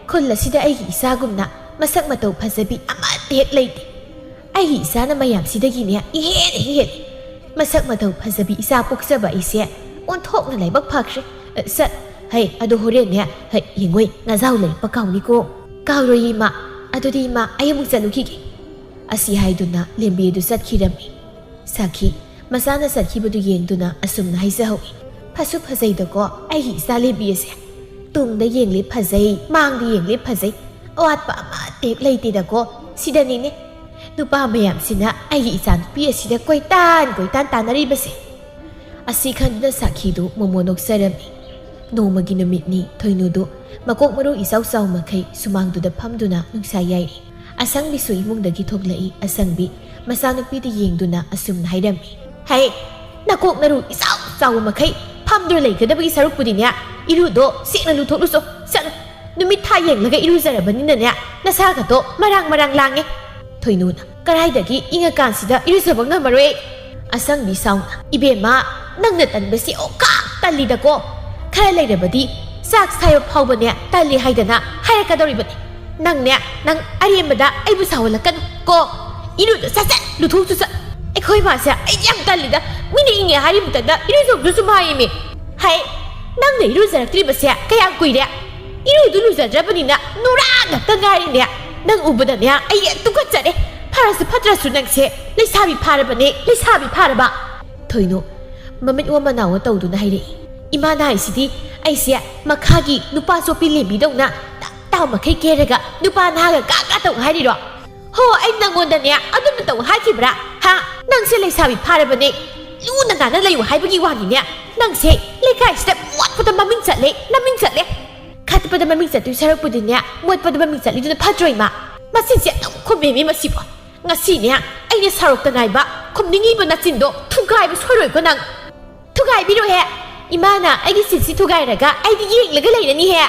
ꯈꯨꯜ ꯑꯁꯤꯗ ꯑꯩꯒꯤ ꯏꯆꯥꯒꯨꯝꯅ ꯃꯁꯛ ꯃꯇꯧ ꯐꯖꯕꯤ ꯑꯃꯠꯇ ꯍꯦꯛ ꯂꯩꯇꯦ꯫ ꯑꯩꯒꯤ ꯏꯆꯥꯅ ꯃꯌꯥꯝꯁꯤꯗꯒꯤꯅꯦ ꯏꯍꯦꯟ ꯍꯦꯛ ꯍꯦꯜꯂꯦ꯫ ꯃꯁꯛ ꯃꯇꯧ ꯐꯖꯕꯤ ꯏꯆꯥ ꯄꯣꯛꯆꯕ ꯑꯩꯁꯦ ꯑꯣꯟꯊꯣꯛꯅ ꯂꯥꯏꯕꯛ ꯐꯈ꯭ꯔꯦ꯫ ꯑ, ꯁꯠ, ꯍꯩ, ꯑꯗꯣ ꯍꯣꯔꯦꯟꯅꯦ, ꯍꯩ, ꯌꯦꯡꯉꯣꯏ, ꯉꯥꯖꯥꯎ ꯂꯩꯔꯛꯄ ꯀꯥꯎꯅꯤꯀꯣ꯫" "ꯀꯥꯎꯔꯣꯏ ꯏꯃꯥ꯫ ꯑꯗꯨꯗꯤ ꯏꯃꯥ, ꯑꯩ ꯑꯃꯨꯛ ꯆꯠꯂꯨꯈꯤꯒꯦ꯫" ꯑꯁꯤ ꯍꯥꯏꯗꯨꯅ ꯂꯦꯝꯕꯤ ꯑꯗꯨ ꯆꯠꯈꯤꯔꯝꯃꯤ꯫ ꯁꯥꯈꯤ ꯃꯆꯥꯅ ꯆꯠꯈꯤꯕꯗꯨ ꯌꯦꯡꯗꯨꯅ ꯑꯁꯨꯝꯅ ꯍꯥꯏꯖꯍꯧꯏ, "ꯐꯁꯨ ꯐꯖꯩꯗꯀꯣ ꯑꯩꯒꯤ ꯏꯆꯥ ꯂꯦꯝꯕꯤ ꯑꯁꯦ꯫ ꯇꯨꯡꯗ ꯌꯦꯡꯂꯦ ꯐꯖꯩ, ꯃꯥꯡꯗ ꯌꯦꯡꯂꯦ ꯐꯖꯩ, ꯑꯋꯥꯠꯄ ꯑꯃꯠꯇ ꯍꯦꯛ ꯂꯩꯇꯦꯗꯀꯣ꯫ ꯁꯤꯗꯅꯤꯅꯦ ꯅꯨꯄꯥ ꯃꯌꯥꯝꯁꯤꯅ ꯑꯩꯒꯤ ꯏꯆꯥꯅꯨꯄꯤ ꯑꯁꯤꯗ ꯀꯣꯏꯇꯥꯟ ꯀꯣꯏꯇꯥꯟ ꯇꯥꯟꯅꯔꯤꯕꯁꯦ꯫ ꯑꯁꯤ ꯈꯟꯗꯨꯅ ꯁꯥꯈꯤꯗꯨ ꯃꯣꯃꯣ ꯅꯣꯛꯆꯔꯝꯃꯤ꯫ ꯅꯣꯡꯃꯒꯤ ꯅꯨꯃꯤꯠꯅꯤ꯫ ꯊꯣꯏꯅꯨꯗꯨ ꯃꯀꯣꯛ ꯃꯔꯨ ꯏꯆꯥꯎ ꯆꯥꯎ ꯃꯈꯩ ꯁꯨꯃꯥꯡꯗꯨꯗ ꯐꯝꯗꯨꯅ ꯅꯨꯡꯁꯥ ꯌꯥꯏꯔꯤ꯫ ꯑꯁꯪꯕꯤꯁꯨ ꯏꯃꯨꯡꯗꯒꯤ ꯊꯣꯛꯂꯛꯏ꯫ ꯑꯁꯪꯕꯤ ꯃꯆꯥꯅꯨꯄꯤꯗ ꯌꯦꯡꯗꯨꯅ ꯑꯁꯨꯝꯅ ꯍꯥꯏꯔꯝꯃꯤ, "ꯍꯩ, ꯅꯀꯣꯛ ꯅꯔꯨ ꯏꯆꯥꯎ ꯆꯥꯎꯕ ꯃꯈꯩ ꯐꯝꯗꯨꯅ ꯂꯩꯒꯗꯕꯒꯤ ꯁꯔꯨꯛꯄꯨꯗꯤꯅꯦ, ꯏꯔꯨꯗꯣ ꯁꯦꯡꯅ ꯂꯨꯊꯣꯛꯂꯨꯆꯣ, ꯆꯠꯂꯨ꯫ ꯅꯨꯃꯤꯠ ꯊꯥ ꯌꯦꯡꯂꯒ ꯏꯔꯨꯖꯔꯕꯅꯤꯅꯅꯦ, ꯅꯁꯥꯒꯗꯣ ꯃꯔꯥꯡ ꯃꯔꯥꯡ ꯂꯥꯡꯉꯦ꯫" ꯊꯣꯏꯅꯨꯅ, "ꯀꯗꯥꯏꯗꯒꯤ ꯏꯪꯉꯀꯥꯟꯁꯤꯗ ꯏꯔꯨꯖꯕ ꯉꯝꯃꯔꯣꯏ ꯑꯩ꯫" ꯑꯁꯪꯕꯤ ꯁꯥꯎꯅ, "ꯏꯕꯦꯝꯃ, ꯅꯪꯅ ꯇꯟꯕꯁꯤ ꯑꯣꯀꯥ ꯇꯜꯂꯤꯗꯀꯣ꯫ ꯈꯔ ꯂꯩꯔꯕꯗꯤ ꯆꯥꯛ ꯁꯥꯏꯕ ꯐꯥꯎꯕꯅꯦ ꯇꯜꯂꯤ ꯍꯥꯏꯗꯅ ꯍꯥꯏꯔꯛꯀꯗꯧꯔꯤꯕꯅꯤ꯫ ꯅꯪꯅꯦ, ꯅꯪ ꯑꯔꯦꯝꯕꯗ ꯑꯩꯕꯨ ꯁꯥꯎꯍꯜꯂꯛꯀꯅꯨ ꯀꯣ꯫ ꯏꯔꯨꯗ ꯁꯠ ꯁꯠ ꯂꯨꯊꯣꯛꯆꯨ ꯆꯠ꯫ ꯑꯩꯈꯣꯏ ꯃꯥꯁꯦ ꯑꯩꯗꯤ ꯌꯥꯝ ꯇꯜꯂꯤꯗ꯫ ꯃꯤꯅ ꯏꯪꯉꯦ ꯍꯥꯏꯔꯤ ꯃꯇꯝꯗ ꯏꯔꯨꯖꯧꯁꯨ ꯁꯨꯝ ꯍꯥꯏꯌꯦꯃꯤ꯫ ꯍꯥꯏ, ꯅꯪꯅ ꯏꯔꯨꯖꯔꯛꯇ꯭ꯔꯤꯕꯁꯦ ꯀꯌꯥꯝ ꯀꯨꯏꯔꯦ? ꯏꯔꯨꯗꯨ ꯂꯨꯖꯗ꯭ꯔꯕꯅꯤꯅ ꯅꯨꯔꯥ ꯉꯥꯛꯇ ꯉꯥꯏꯔꯤꯅꯦ꯫ ꯅꯪ ꯎꯕꯗꯅꯦ ꯑꯩ ꯇꯨꯀꯠꯆꯔꯦ꯫ ꯐꯔꯁꯨ ꯐꯠꯇ꯭ꯔꯁꯨ ꯅꯪꯁꯦ ꯂꯩꯁꯥꯕꯤ ꯐꯥꯔꯕꯅꯦ, ꯂꯩꯁꯥꯕꯤ ꯐꯥꯔꯕ꯫" ꯊꯣꯏꯅꯨ ꯃꯃꯤꯠ ꯑꯣ ꯃꯅꯥꯎ ꯇꯧꯗꯨꯅ ꯍꯥꯏꯔꯛꯏ, "ꯏꯃꯥꯅ ꯍꯥꯏꯁꯤꯗꯤ ꯑꯩꯁꯦ ꯃꯈꯥꯒꯤ ꯅꯨꯄꯥ ꯆꯣꯞꯄꯤ ꯂꯦꯝꯕꯤꯗꯧꯅ ꯇꯥ ꯃꯈꯩ ꯀꯦꯔꯒ ꯅꯨꯄꯥ ꯅꯍꯥꯒ ꯀꯥ ꯀꯥ ꯇꯧ ꯍꯥꯏꯔꯤꯔꯣ? ꯍꯣ, ꯑꯩ ꯅꯪꯉꯣꯟꯗꯅꯦ ꯑꯗꯨꯝꯅ ꯇꯧ ꯍꯥꯏꯈꯤꯕ꯭ꯔꯥ? ꯍꯥ? ꯅꯪꯁꯦ ꯂꯩꯁꯥꯕꯤ ꯐꯥꯔꯕꯅꯦ꯫ ꯂꯨꯅ ꯅꯥꯟꯅ ꯂꯩꯌꯨ ꯍꯥꯏꯕꯒꯤ ꯋꯥꯅꯤꯅꯦ꯫ ꯅꯪꯁꯦ ꯂꯩꯀꯥꯏꯁꯤꯗ ꯃꯣꯠꯄꯗ ꯃꯃꯤꯡ ꯆꯠꯂꯦ, ꯃꯃꯤꯡ ꯆꯠꯂꯦ꯫ ꯈꯠꯄꯗ ꯃꯃꯤꯡ ꯆꯠꯇꯣꯏ ꯁꯔꯨꯛꯄꯨꯗꯤꯅꯦ, ꯃꯣꯠꯄꯗ ꯃꯃꯤꯡ ꯆꯠꯂꯤꯗꯨꯅ ꯐꯠꯇ꯭ꯔꯣ, ꯏꯃꯥ?" ꯃꯁꯤꯁꯦ ꯑꯗꯨꯝ ꯈꯨꯝꯃꯦꯃꯤ ꯃꯁꯤꯕꯣ꯫ ꯉꯁꯤꯅꯦ ꯑꯩꯅ ꯁꯥꯎꯔꯛꯇ ꯉꯥꯏꯕ ꯈꯨꯝꯅꯤꯡꯉꯤꯕ ꯅꯆꯤꯟꯗꯣ ꯊꯨꯒꯥꯏꯕ ꯁꯣꯏꯔꯣꯏꯀꯣ ꯅꯪ꯫ ꯊꯨꯒꯥꯏꯕꯤꯔꯣꯍꯦ! ꯏꯃꯥꯅ ꯑꯩꯒꯤ ꯁꯤꯠꯁꯤ ꯊꯨꯒꯥꯏꯔꯒ ꯑꯩꯗꯤ ꯌꯦꯡꯂꯒ ꯂꯩꯔꯅꯤꯍꯦ!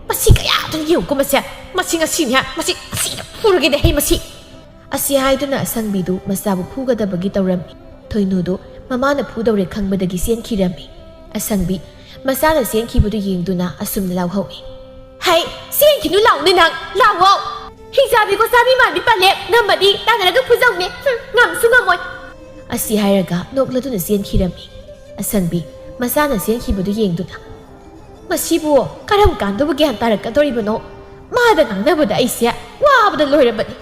ꯃꯁꯤ ꯀꯌꯥꯗ ꯌꯦꯡꯉꯨꯀꯣ ꯃꯁꯦ! ꯃꯁꯤ ꯉꯁꯤꯅꯦ, ꯃꯁꯤ ꯉꯁꯤꯗ ꯐꯨꯔꯒꯦꯗ ꯍꯦ ꯃꯁꯤ! ꯑꯁꯤ ꯍꯥꯏꯗꯨꯅ ꯑꯁꯪꯕꯤꯗꯨ ꯃꯆꯥꯕꯨ ꯐꯨꯒꯗꯕꯒꯤ ꯇꯧꯔꯝꯃꯤ꯫ ꯊꯣꯏꯅꯨꯗꯨ ꯃꯃꯥꯅ ꯐꯨꯗꯧꯔꯦ ꯈꯪꯕꯗꯒꯤ ꯆꯦꯟꯈꯤꯔꯝꯃꯤ꯫ ꯑꯁꯪꯕꯤ ꯃꯆꯥꯅ ꯆꯦꯟꯈꯤꯕꯗꯨ ꯌꯦꯡꯗꯨꯅ ꯑꯁꯨꯝꯅ ꯂꯥꯎꯍꯧꯏ꯫ "ꯍꯩ, ꯆꯦꯟꯈꯤꯅꯨ ꯂꯥꯎꯅꯦ ꯅꯪ, ꯂꯥꯎꯑꯣ! ꯍꯤꯡꯆꯥꯕꯤ ꯈꯣꯆꯥꯕꯤ ꯃꯥꯟꯕꯤ ꯄꯜꯂꯦ, ꯉꯝꯃꯗꯤ ꯇꯥꯟꯅꯔꯒ ꯐꯨꯖꯧꯅꯦ, ꯍꯨꯝ, ꯉꯝꯁꯨ ꯉꯝꯃꯣꯏ!" ꯑꯁꯤ ꯍꯥꯏꯔꯒ ꯅꯣꯛꯂꯗꯨꯅ ꯆꯦꯟꯈꯤꯔꯝꯃꯤ꯫ ꯑꯁꯪꯕꯤ ꯃꯆꯥꯅ ꯆꯦꯟꯈꯤꯕꯗꯨ ꯌꯦꯡꯗꯨꯅ, "ꯃꯁꯤꯕꯨ ꯀꯔꯝ ꯀꯥꯟꯗꯕꯨ ꯒ꯭ꯌꯥꯟ ꯇꯥꯔꯛꯀꯗꯧꯔꯤꯕꯅꯣ? ꯃꯥꯗ ꯉꯥꯡꯅꯕꯗ ꯑꯩꯁꯦ ꯋꯥꯕꯗ ꯂꯣꯏꯔꯕꯅꯤ꯫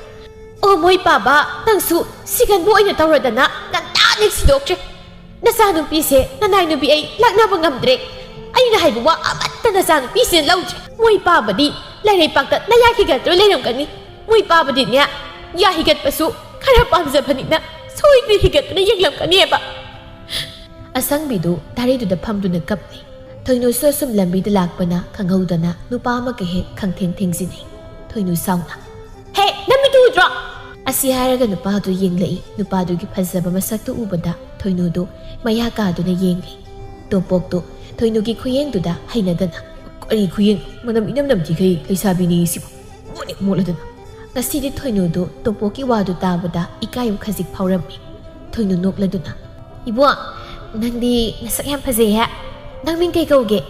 ꯑꯣ ꯃꯣꯏ ꯄꯥꯕ, ꯅꯪꯁꯨ ꯁꯤꯒꯟꯕ ꯑꯣꯏꯅ ꯇꯧꯔꯗꯅ ꯉꯟꯇꯥꯅ ꯁꯤꯗꯣꯛꯈ꯭ꯔꯦ꯫ ꯅꯆꯥꯅꯨꯄꯤꯁꯦ ꯅꯅꯥꯏ ꯅꯨꯄꯤ ꯑꯩ ꯂꯥꯛꯅꯕ ꯉꯝꯗ꯭ꯔꯦ꯫ ꯑꯩꯅ ꯍꯥꯏꯕ ꯋꯥ ꯑꯃꯠꯇ ꯅꯆꯥꯅꯨꯄꯤꯁꯤꯅ ꯂꯧꯗ꯭ꯔꯦ꯫ ꯃꯣꯏ ꯄꯥꯕꯗꯤ ꯂꯩꯔꯩꯄꯥꯛꯇ ꯅꯌꯥ ꯈꯤꯒꯠꯇꯨꯅ ꯂꯩꯔꯝꯒꯅꯤ꯫ ꯃꯣꯏ ꯄꯥꯕꯗꯤꯅꯦ, ꯌꯥ ꯍꯤꯒꯠꯄꯁꯨ ꯈꯔ ꯄꯥꯝꯖꯕꯅꯤꯅ ꯁꯣꯏꯗꯅ ꯍꯤꯒꯠꯇꯨꯅ ꯌꯦꯡꯂꯝꯒꯅꯤꯕ꯫ ꯑꯁꯪꯕꯤꯗꯨ ꯗꯥꯔꯤꯗꯨꯗ ꯐꯝꯗꯨꯅ ꯀꯞꯂꯤ꯫ ꯊꯣꯏꯅꯨꯁꯨ ꯑꯁꯨꯝ ꯂꯝꯕꯤꯗ ꯂꯥꯛꯄꯅ ꯈꯪꯍꯧꯗꯅ ꯅꯨꯄꯥ ꯑꯃꯒ ꯍꯦꯛ ꯈꯪꯊꯦꯡ ꯊꯦꯡꯖꯤꯟꯅꯩ꯫ ꯊꯣꯏꯅꯨ ꯁꯥꯎꯅ, "ꯍꯦ, ꯅꯃꯤꯠꯇꯨ ꯎꯗ꯭ꯔꯣ?" ꯑꯁꯤ ꯍꯥꯏꯔꯒ ꯅꯨꯄꯥꯗꯨ ꯌꯦꯡꯂꯛꯏ꯫ ꯅꯨꯄꯥꯗꯨꯒꯤ ꯐꯖꯕ ꯃꯁꯛꯇꯨ ꯎꯕꯗ ꯊꯣꯏꯅꯨꯗꯨ ꯃꯌꯥ ꯀꯥꯗꯨꯅ ꯌꯦꯡꯂꯤ꯫ ꯇꯣꯝꯄꯣꯛꯇꯨ ꯊꯣꯏꯅꯨꯒꯤ ꯈꯨꯌꯦꯡꯗꯨꯗ ꯍꯩꯅꯗꯅ, "ꯀꯔꯤ ꯈꯨꯌꯦꯡ? ꯃꯅꯝ ꯏꯅꯝ ꯅꯝꯊꯤꯈꯩ ꯂꯩꯁꯥꯕꯤꯅꯤ ꯁꯤꯕꯨ꯫ ꯃꯣꯠꯂꯤ ꯃꯣꯠꯂꯗꯅ꯫" ꯉꯁꯤꯗꯤ ꯊꯣꯏꯅꯨꯗꯨ ꯇꯣꯝꯄꯣꯛꯀꯤ ꯋꯥꯗꯨ ꯇꯥꯕꯗ ꯏꯀꯥꯏꯕ ꯈꯖꯤꯛ ꯐꯥꯎꯔꯝꯃꯤ꯫ ꯊꯣꯏꯅꯨ ꯅꯣꯛꯂꯗꯨꯅ, "ꯏꯕꯣ, ꯅꯪꯗꯤ ꯅꯁꯛ ꯌꯥꯝ ꯐꯖꯩꯍꯦ꯫ ꯅꯪ ꯃꯤꯡ ꯀꯩ ꯀꯧꯒꯦ?"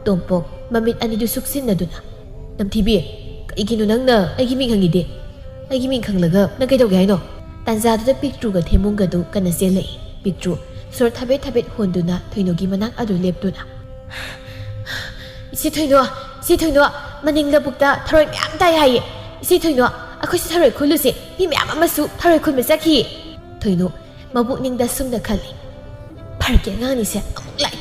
ꯇꯣꯝꯄꯣꯛ ꯃꯃꯤꯠ ꯑꯅꯤꯗꯨ ꯁꯨꯛꯁꯤꯟꯅꯗꯨꯅ, "ꯅꯝꯊꯤꯕꯤ, ꯀꯩꯒꯤꯅꯣ ꯅꯪꯅ ꯑꯩꯒꯤ ꯃꯤꯡ ꯍꯪꯉꯤꯗꯤ? ꯑꯩꯒꯤ ꯃꯤꯡ ꯈꯪꯂꯒ ꯅꯪ ꯀꯩꯗꯧꯒꯦ ꯍꯥꯏꯅꯣ?" ꯇꯥꯟꯖꯥꯗꯨꯗ ꯄꯤꯛꯇ꯭ꯔꯨꯒ ꯊꯦꯝꯕꯨꯡꯒꯗꯨ ꯀꯟꯅ ꯆꯦꯜꯂꯛꯏ꯫ ꯄꯤꯛꯇ꯭ꯔꯨ ꯁꯣꯔ ꯊꯕꯦꯠ ꯊꯕꯦꯠ ꯍꯣꯟꯗꯨꯅ ꯊꯣꯏꯅꯨꯒꯤ ꯃꯅꯥꯛ ꯑꯗꯨ ꯂꯦꯞꯇꯨꯅ, "ꯏꯆꯦ ꯊꯣꯏꯅꯨ, ꯏꯆꯦ ꯊꯣꯏꯅꯨ, ꯃꯅꯤꯡ ꯂꯧꯕꯨꯛꯇ ꯊꯔꯣꯏ ꯃꯌꯥꯝ ꯇꯥꯏ ꯍꯥꯏꯌꯦ꯫ ꯏꯆꯦ ꯊꯣꯏꯅꯨ, ꯑꯩꯈꯣꯏꯁꯨ ꯊꯔꯣꯏ ꯈꯨꯜꯂꯨꯁꯦ꯫ ꯃꯤ ꯃꯌꯥꯝ ꯑꯃꯁꯨ ꯊꯔꯣꯏ ꯈꯨꯟꯕ ꯆꯠꯈꯤꯌꯦ꯫" ꯊꯣꯏꯅꯨ ꯃꯕꯨꯛꯅꯤꯡꯗ ꯁꯨꯝꯅ ꯈꯜꯂꯤ, "ꯐꯔꯛꯀꯤ ꯑꯉꯥꯡꯅꯤꯁꯦ ꯑꯃꯨꯛ ꯂꯥꯛꯏ꯫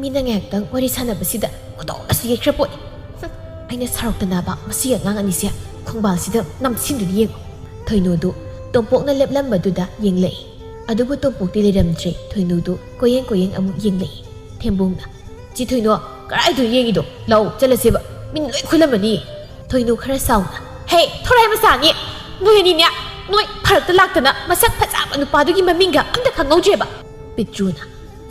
ꯃꯤꯅ ꯉꯥꯏꯍꯥꯛꯇꯪ ꯋꯥꯔꯤ ꯁꯥꯟꯅꯕꯁꯤꯗ ꯃꯇꯧ ꯑꯃꯁꯨ ꯌꯦꯛꯈ꯭ꯔ ꯄꯣꯠꯅꯤ꯫ ꯍꯨꯝ, ꯑꯩꯅ ꯁꯥꯎꯔꯛꯇꯅꯕ ꯃꯁꯤ ꯑꯉꯥꯡ ꯑꯅꯤꯁꯦ ꯈꯣꯡꯕꯥꯜꯁꯤꯗ ꯅꯝꯁꯤꯟꯗꯨꯅ ꯌꯦꯡꯉꯨ꯫" ꯊꯣꯏꯅꯨꯗꯨ ꯇꯣꯝꯄꯣꯛꯅ ꯂꯦꯞꯂꯝꯕꯗꯨꯗ ꯌꯦꯡꯂꯛꯏ꯫ ꯑꯗꯨꯕꯨ ꯇꯣꯝꯄꯣꯛꯇꯤ ꯂꯩꯔꯝꯗ꯭ꯔꯦ꯫ ꯊꯣꯏꯅꯨꯗꯨ ꯀꯣꯌꯦꯡ ꯀꯣꯌꯦꯡ ꯑꯃꯨꯛ ꯌꯦꯡꯂꯛꯏ꯫ ꯊꯦꯝꯕꯨꯡꯅ, "ꯆꯦ ꯊꯣꯏꯅꯨ, ꯀꯗꯥꯏꯗ ꯌꯦꯡꯉꯤꯗꯣ? ꯂꯥꯛꯑꯣ, ꯆꯠꯂꯁꯦꯕ꯫ ꯃꯤꯅ ꯂꯣꯏ ꯈꯨꯜꯂꯝꯃꯅꯤ꯫" ꯊꯣꯏꯅꯨ ꯈꯔ ꯁꯥꯎꯅ, "ꯍꯦ, ꯊꯣꯔꯥꯏ ꯃꯆꯥꯅꯤ! ꯅꯣꯏ ꯑꯅꯤꯅꯦ, ꯅꯣꯏ ꯐꯔꯛꯇ ꯂꯥꯛꯇꯅ ꯃꯁꯛ ꯐꯖꯕ ꯅꯨꯄꯥꯗꯨꯒꯤ ꯃꯃꯤꯡꯒ ꯑꯝꯇ ꯈꯪꯍꯧꯗ꯭ꯔꯦꯕ꯫" ꯄꯤꯛꯇ꯭ꯔꯨꯅ,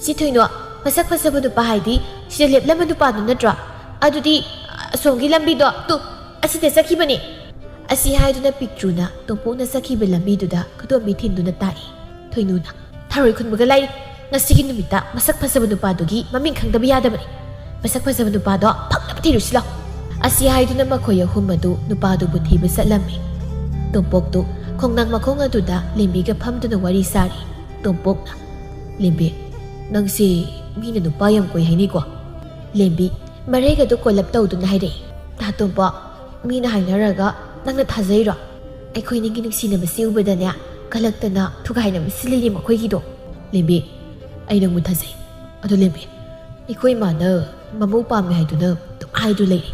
"ꯆꯦ ꯊꯣꯏꯅꯨ, ꯃꯁꯛ ꯐꯖꯕ ꯅꯨꯄꯥ ꯍꯥꯏꯗꯤ ꯁꯤꯗ ꯂꯦꯞꯂꯝꯕ ꯅꯨꯄꯥꯗꯨ ꯅꯠꯇ꯭ꯔꯣ? ꯑꯗꯨꯗꯤ ꯑꯁꯣꯝꯒꯤ ꯂꯝꯕꯤꯗꯣ, ꯇꯨ, ꯑꯁꯤꯗ ꯆꯠꯈꯤꯕꯅꯤ꯫" ꯑꯁꯤ ꯍꯥꯏꯗꯨꯅ ꯄꯤꯛꯇ꯭ꯔꯨꯅ ꯇꯣꯝꯄꯣꯛꯅ ꯆꯠꯈꯤꯕ ꯂꯝꯕꯤꯗꯨꯗ ꯈꯨꯗꯣꯝꯕꯤ ꯊꯤꯟꯗꯨꯅ ꯇꯥꯛꯏ꯫ ꯊꯣꯏꯅꯨꯅ, "ꯊꯔꯣꯏ ꯈꯨꯟꯕꯒ ꯂꯥꯏꯔꯤ꯫ ꯉꯁꯤꯒꯤ ꯅꯨꯃꯤꯠꯇ ꯃꯁꯛ ꯐꯖꯕ ꯅꯨꯄꯥꯗꯨꯒꯤ ꯃꯃꯤꯡ ꯈꯪꯗꯕ ꯌꯥꯗꯕꯅꯤ꯫ ꯃꯁꯛ ꯐꯖꯕ ꯅꯨꯄꯥꯗꯣ ꯐꯪꯅꯕ ꯊꯤꯔꯨꯁꯤ ꯂꯥꯎ꯫" ꯑꯁꯤ ꯍꯥꯏꯗꯨꯅ ꯃꯈꯣꯏ ꯑꯍꯨꯝ ꯑꯗꯨ ꯅꯨꯄꯥꯗꯨꯕꯨ ꯊꯤꯕ ꯆꯠꯂꯝꯃꯤ꯫ ꯇꯣꯝꯄꯣꯛꯇꯨ ꯈꯣꯡꯅꯥꯡ ꯃꯈꯣꯡ ꯑꯗꯨꯗ ꯂꯦꯝꯕꯤꯒ ꯐꯝꯗꯨꯅ ꯋꯥꯔꯤ ꯁꯥꯔꯤ꯫ ꯇꯣꯝꯄꯣꯛꯅ, "ꯂꯦꯝꯕꯤ, ꯅꯪꯁꯤ ꯃꯤꯅ ꯅꯨꯄꯥ ꯌꯥꯝ ꯀꯣꯏ ꯍꯥꯏꯅꯩꯀꯣ?" ꯂꯦꯝꯕꯤ ꯃꯔꯩꯒꯗꯨ ꯀꯣꯜꯂꯞ ꯇꯧꯗꯨꯅ ꯍꯥꯏꯔꯛꯏ꯫ "ꯇꯥ ꯇꯣꯝꯄꯣꯛ, ꯃꯤꯅ ꯍꯥꯏꯅꯔꯒ ꯅꯪꯅ ꯊꯥꯖꯩꯔꯣ? ꯑꯩꯈꯣꯏ ꯑꯅꯤꯒꯤ ꯅꯨꯡꯁꯤꯅꯕꯁꯤ ꯎꯕꯗꯅꯦ, ꯀꯜꯂꯛꯇꯅ ꯊꯨꯒꯥꯏꯅꯕ ꯁꯤꯜꯂꯤꯅꯦ ꯃꯈꯣꯏꯒꯤꯗꯣ꯫" "ꯂꯦꯝꯕꯤ, ꯑꯩ ꯅꯪꯕꯨ ꯊꯥꯖꯩ꯫ ꯑꯗꯣ ꯂꯦꯝꯕꯤ, ꯑꯩꯈꯣꯏ ꯏꯃꯥꯅ ꯃꯃꯧ ꯄꯥꯝꯃꯦ ꯍꯥꯏꯗꯨꯅ ꯑꯗꯨꯝ ꯍꯥꯏꯗꯨ ꯂꯩꯔꯦ꯫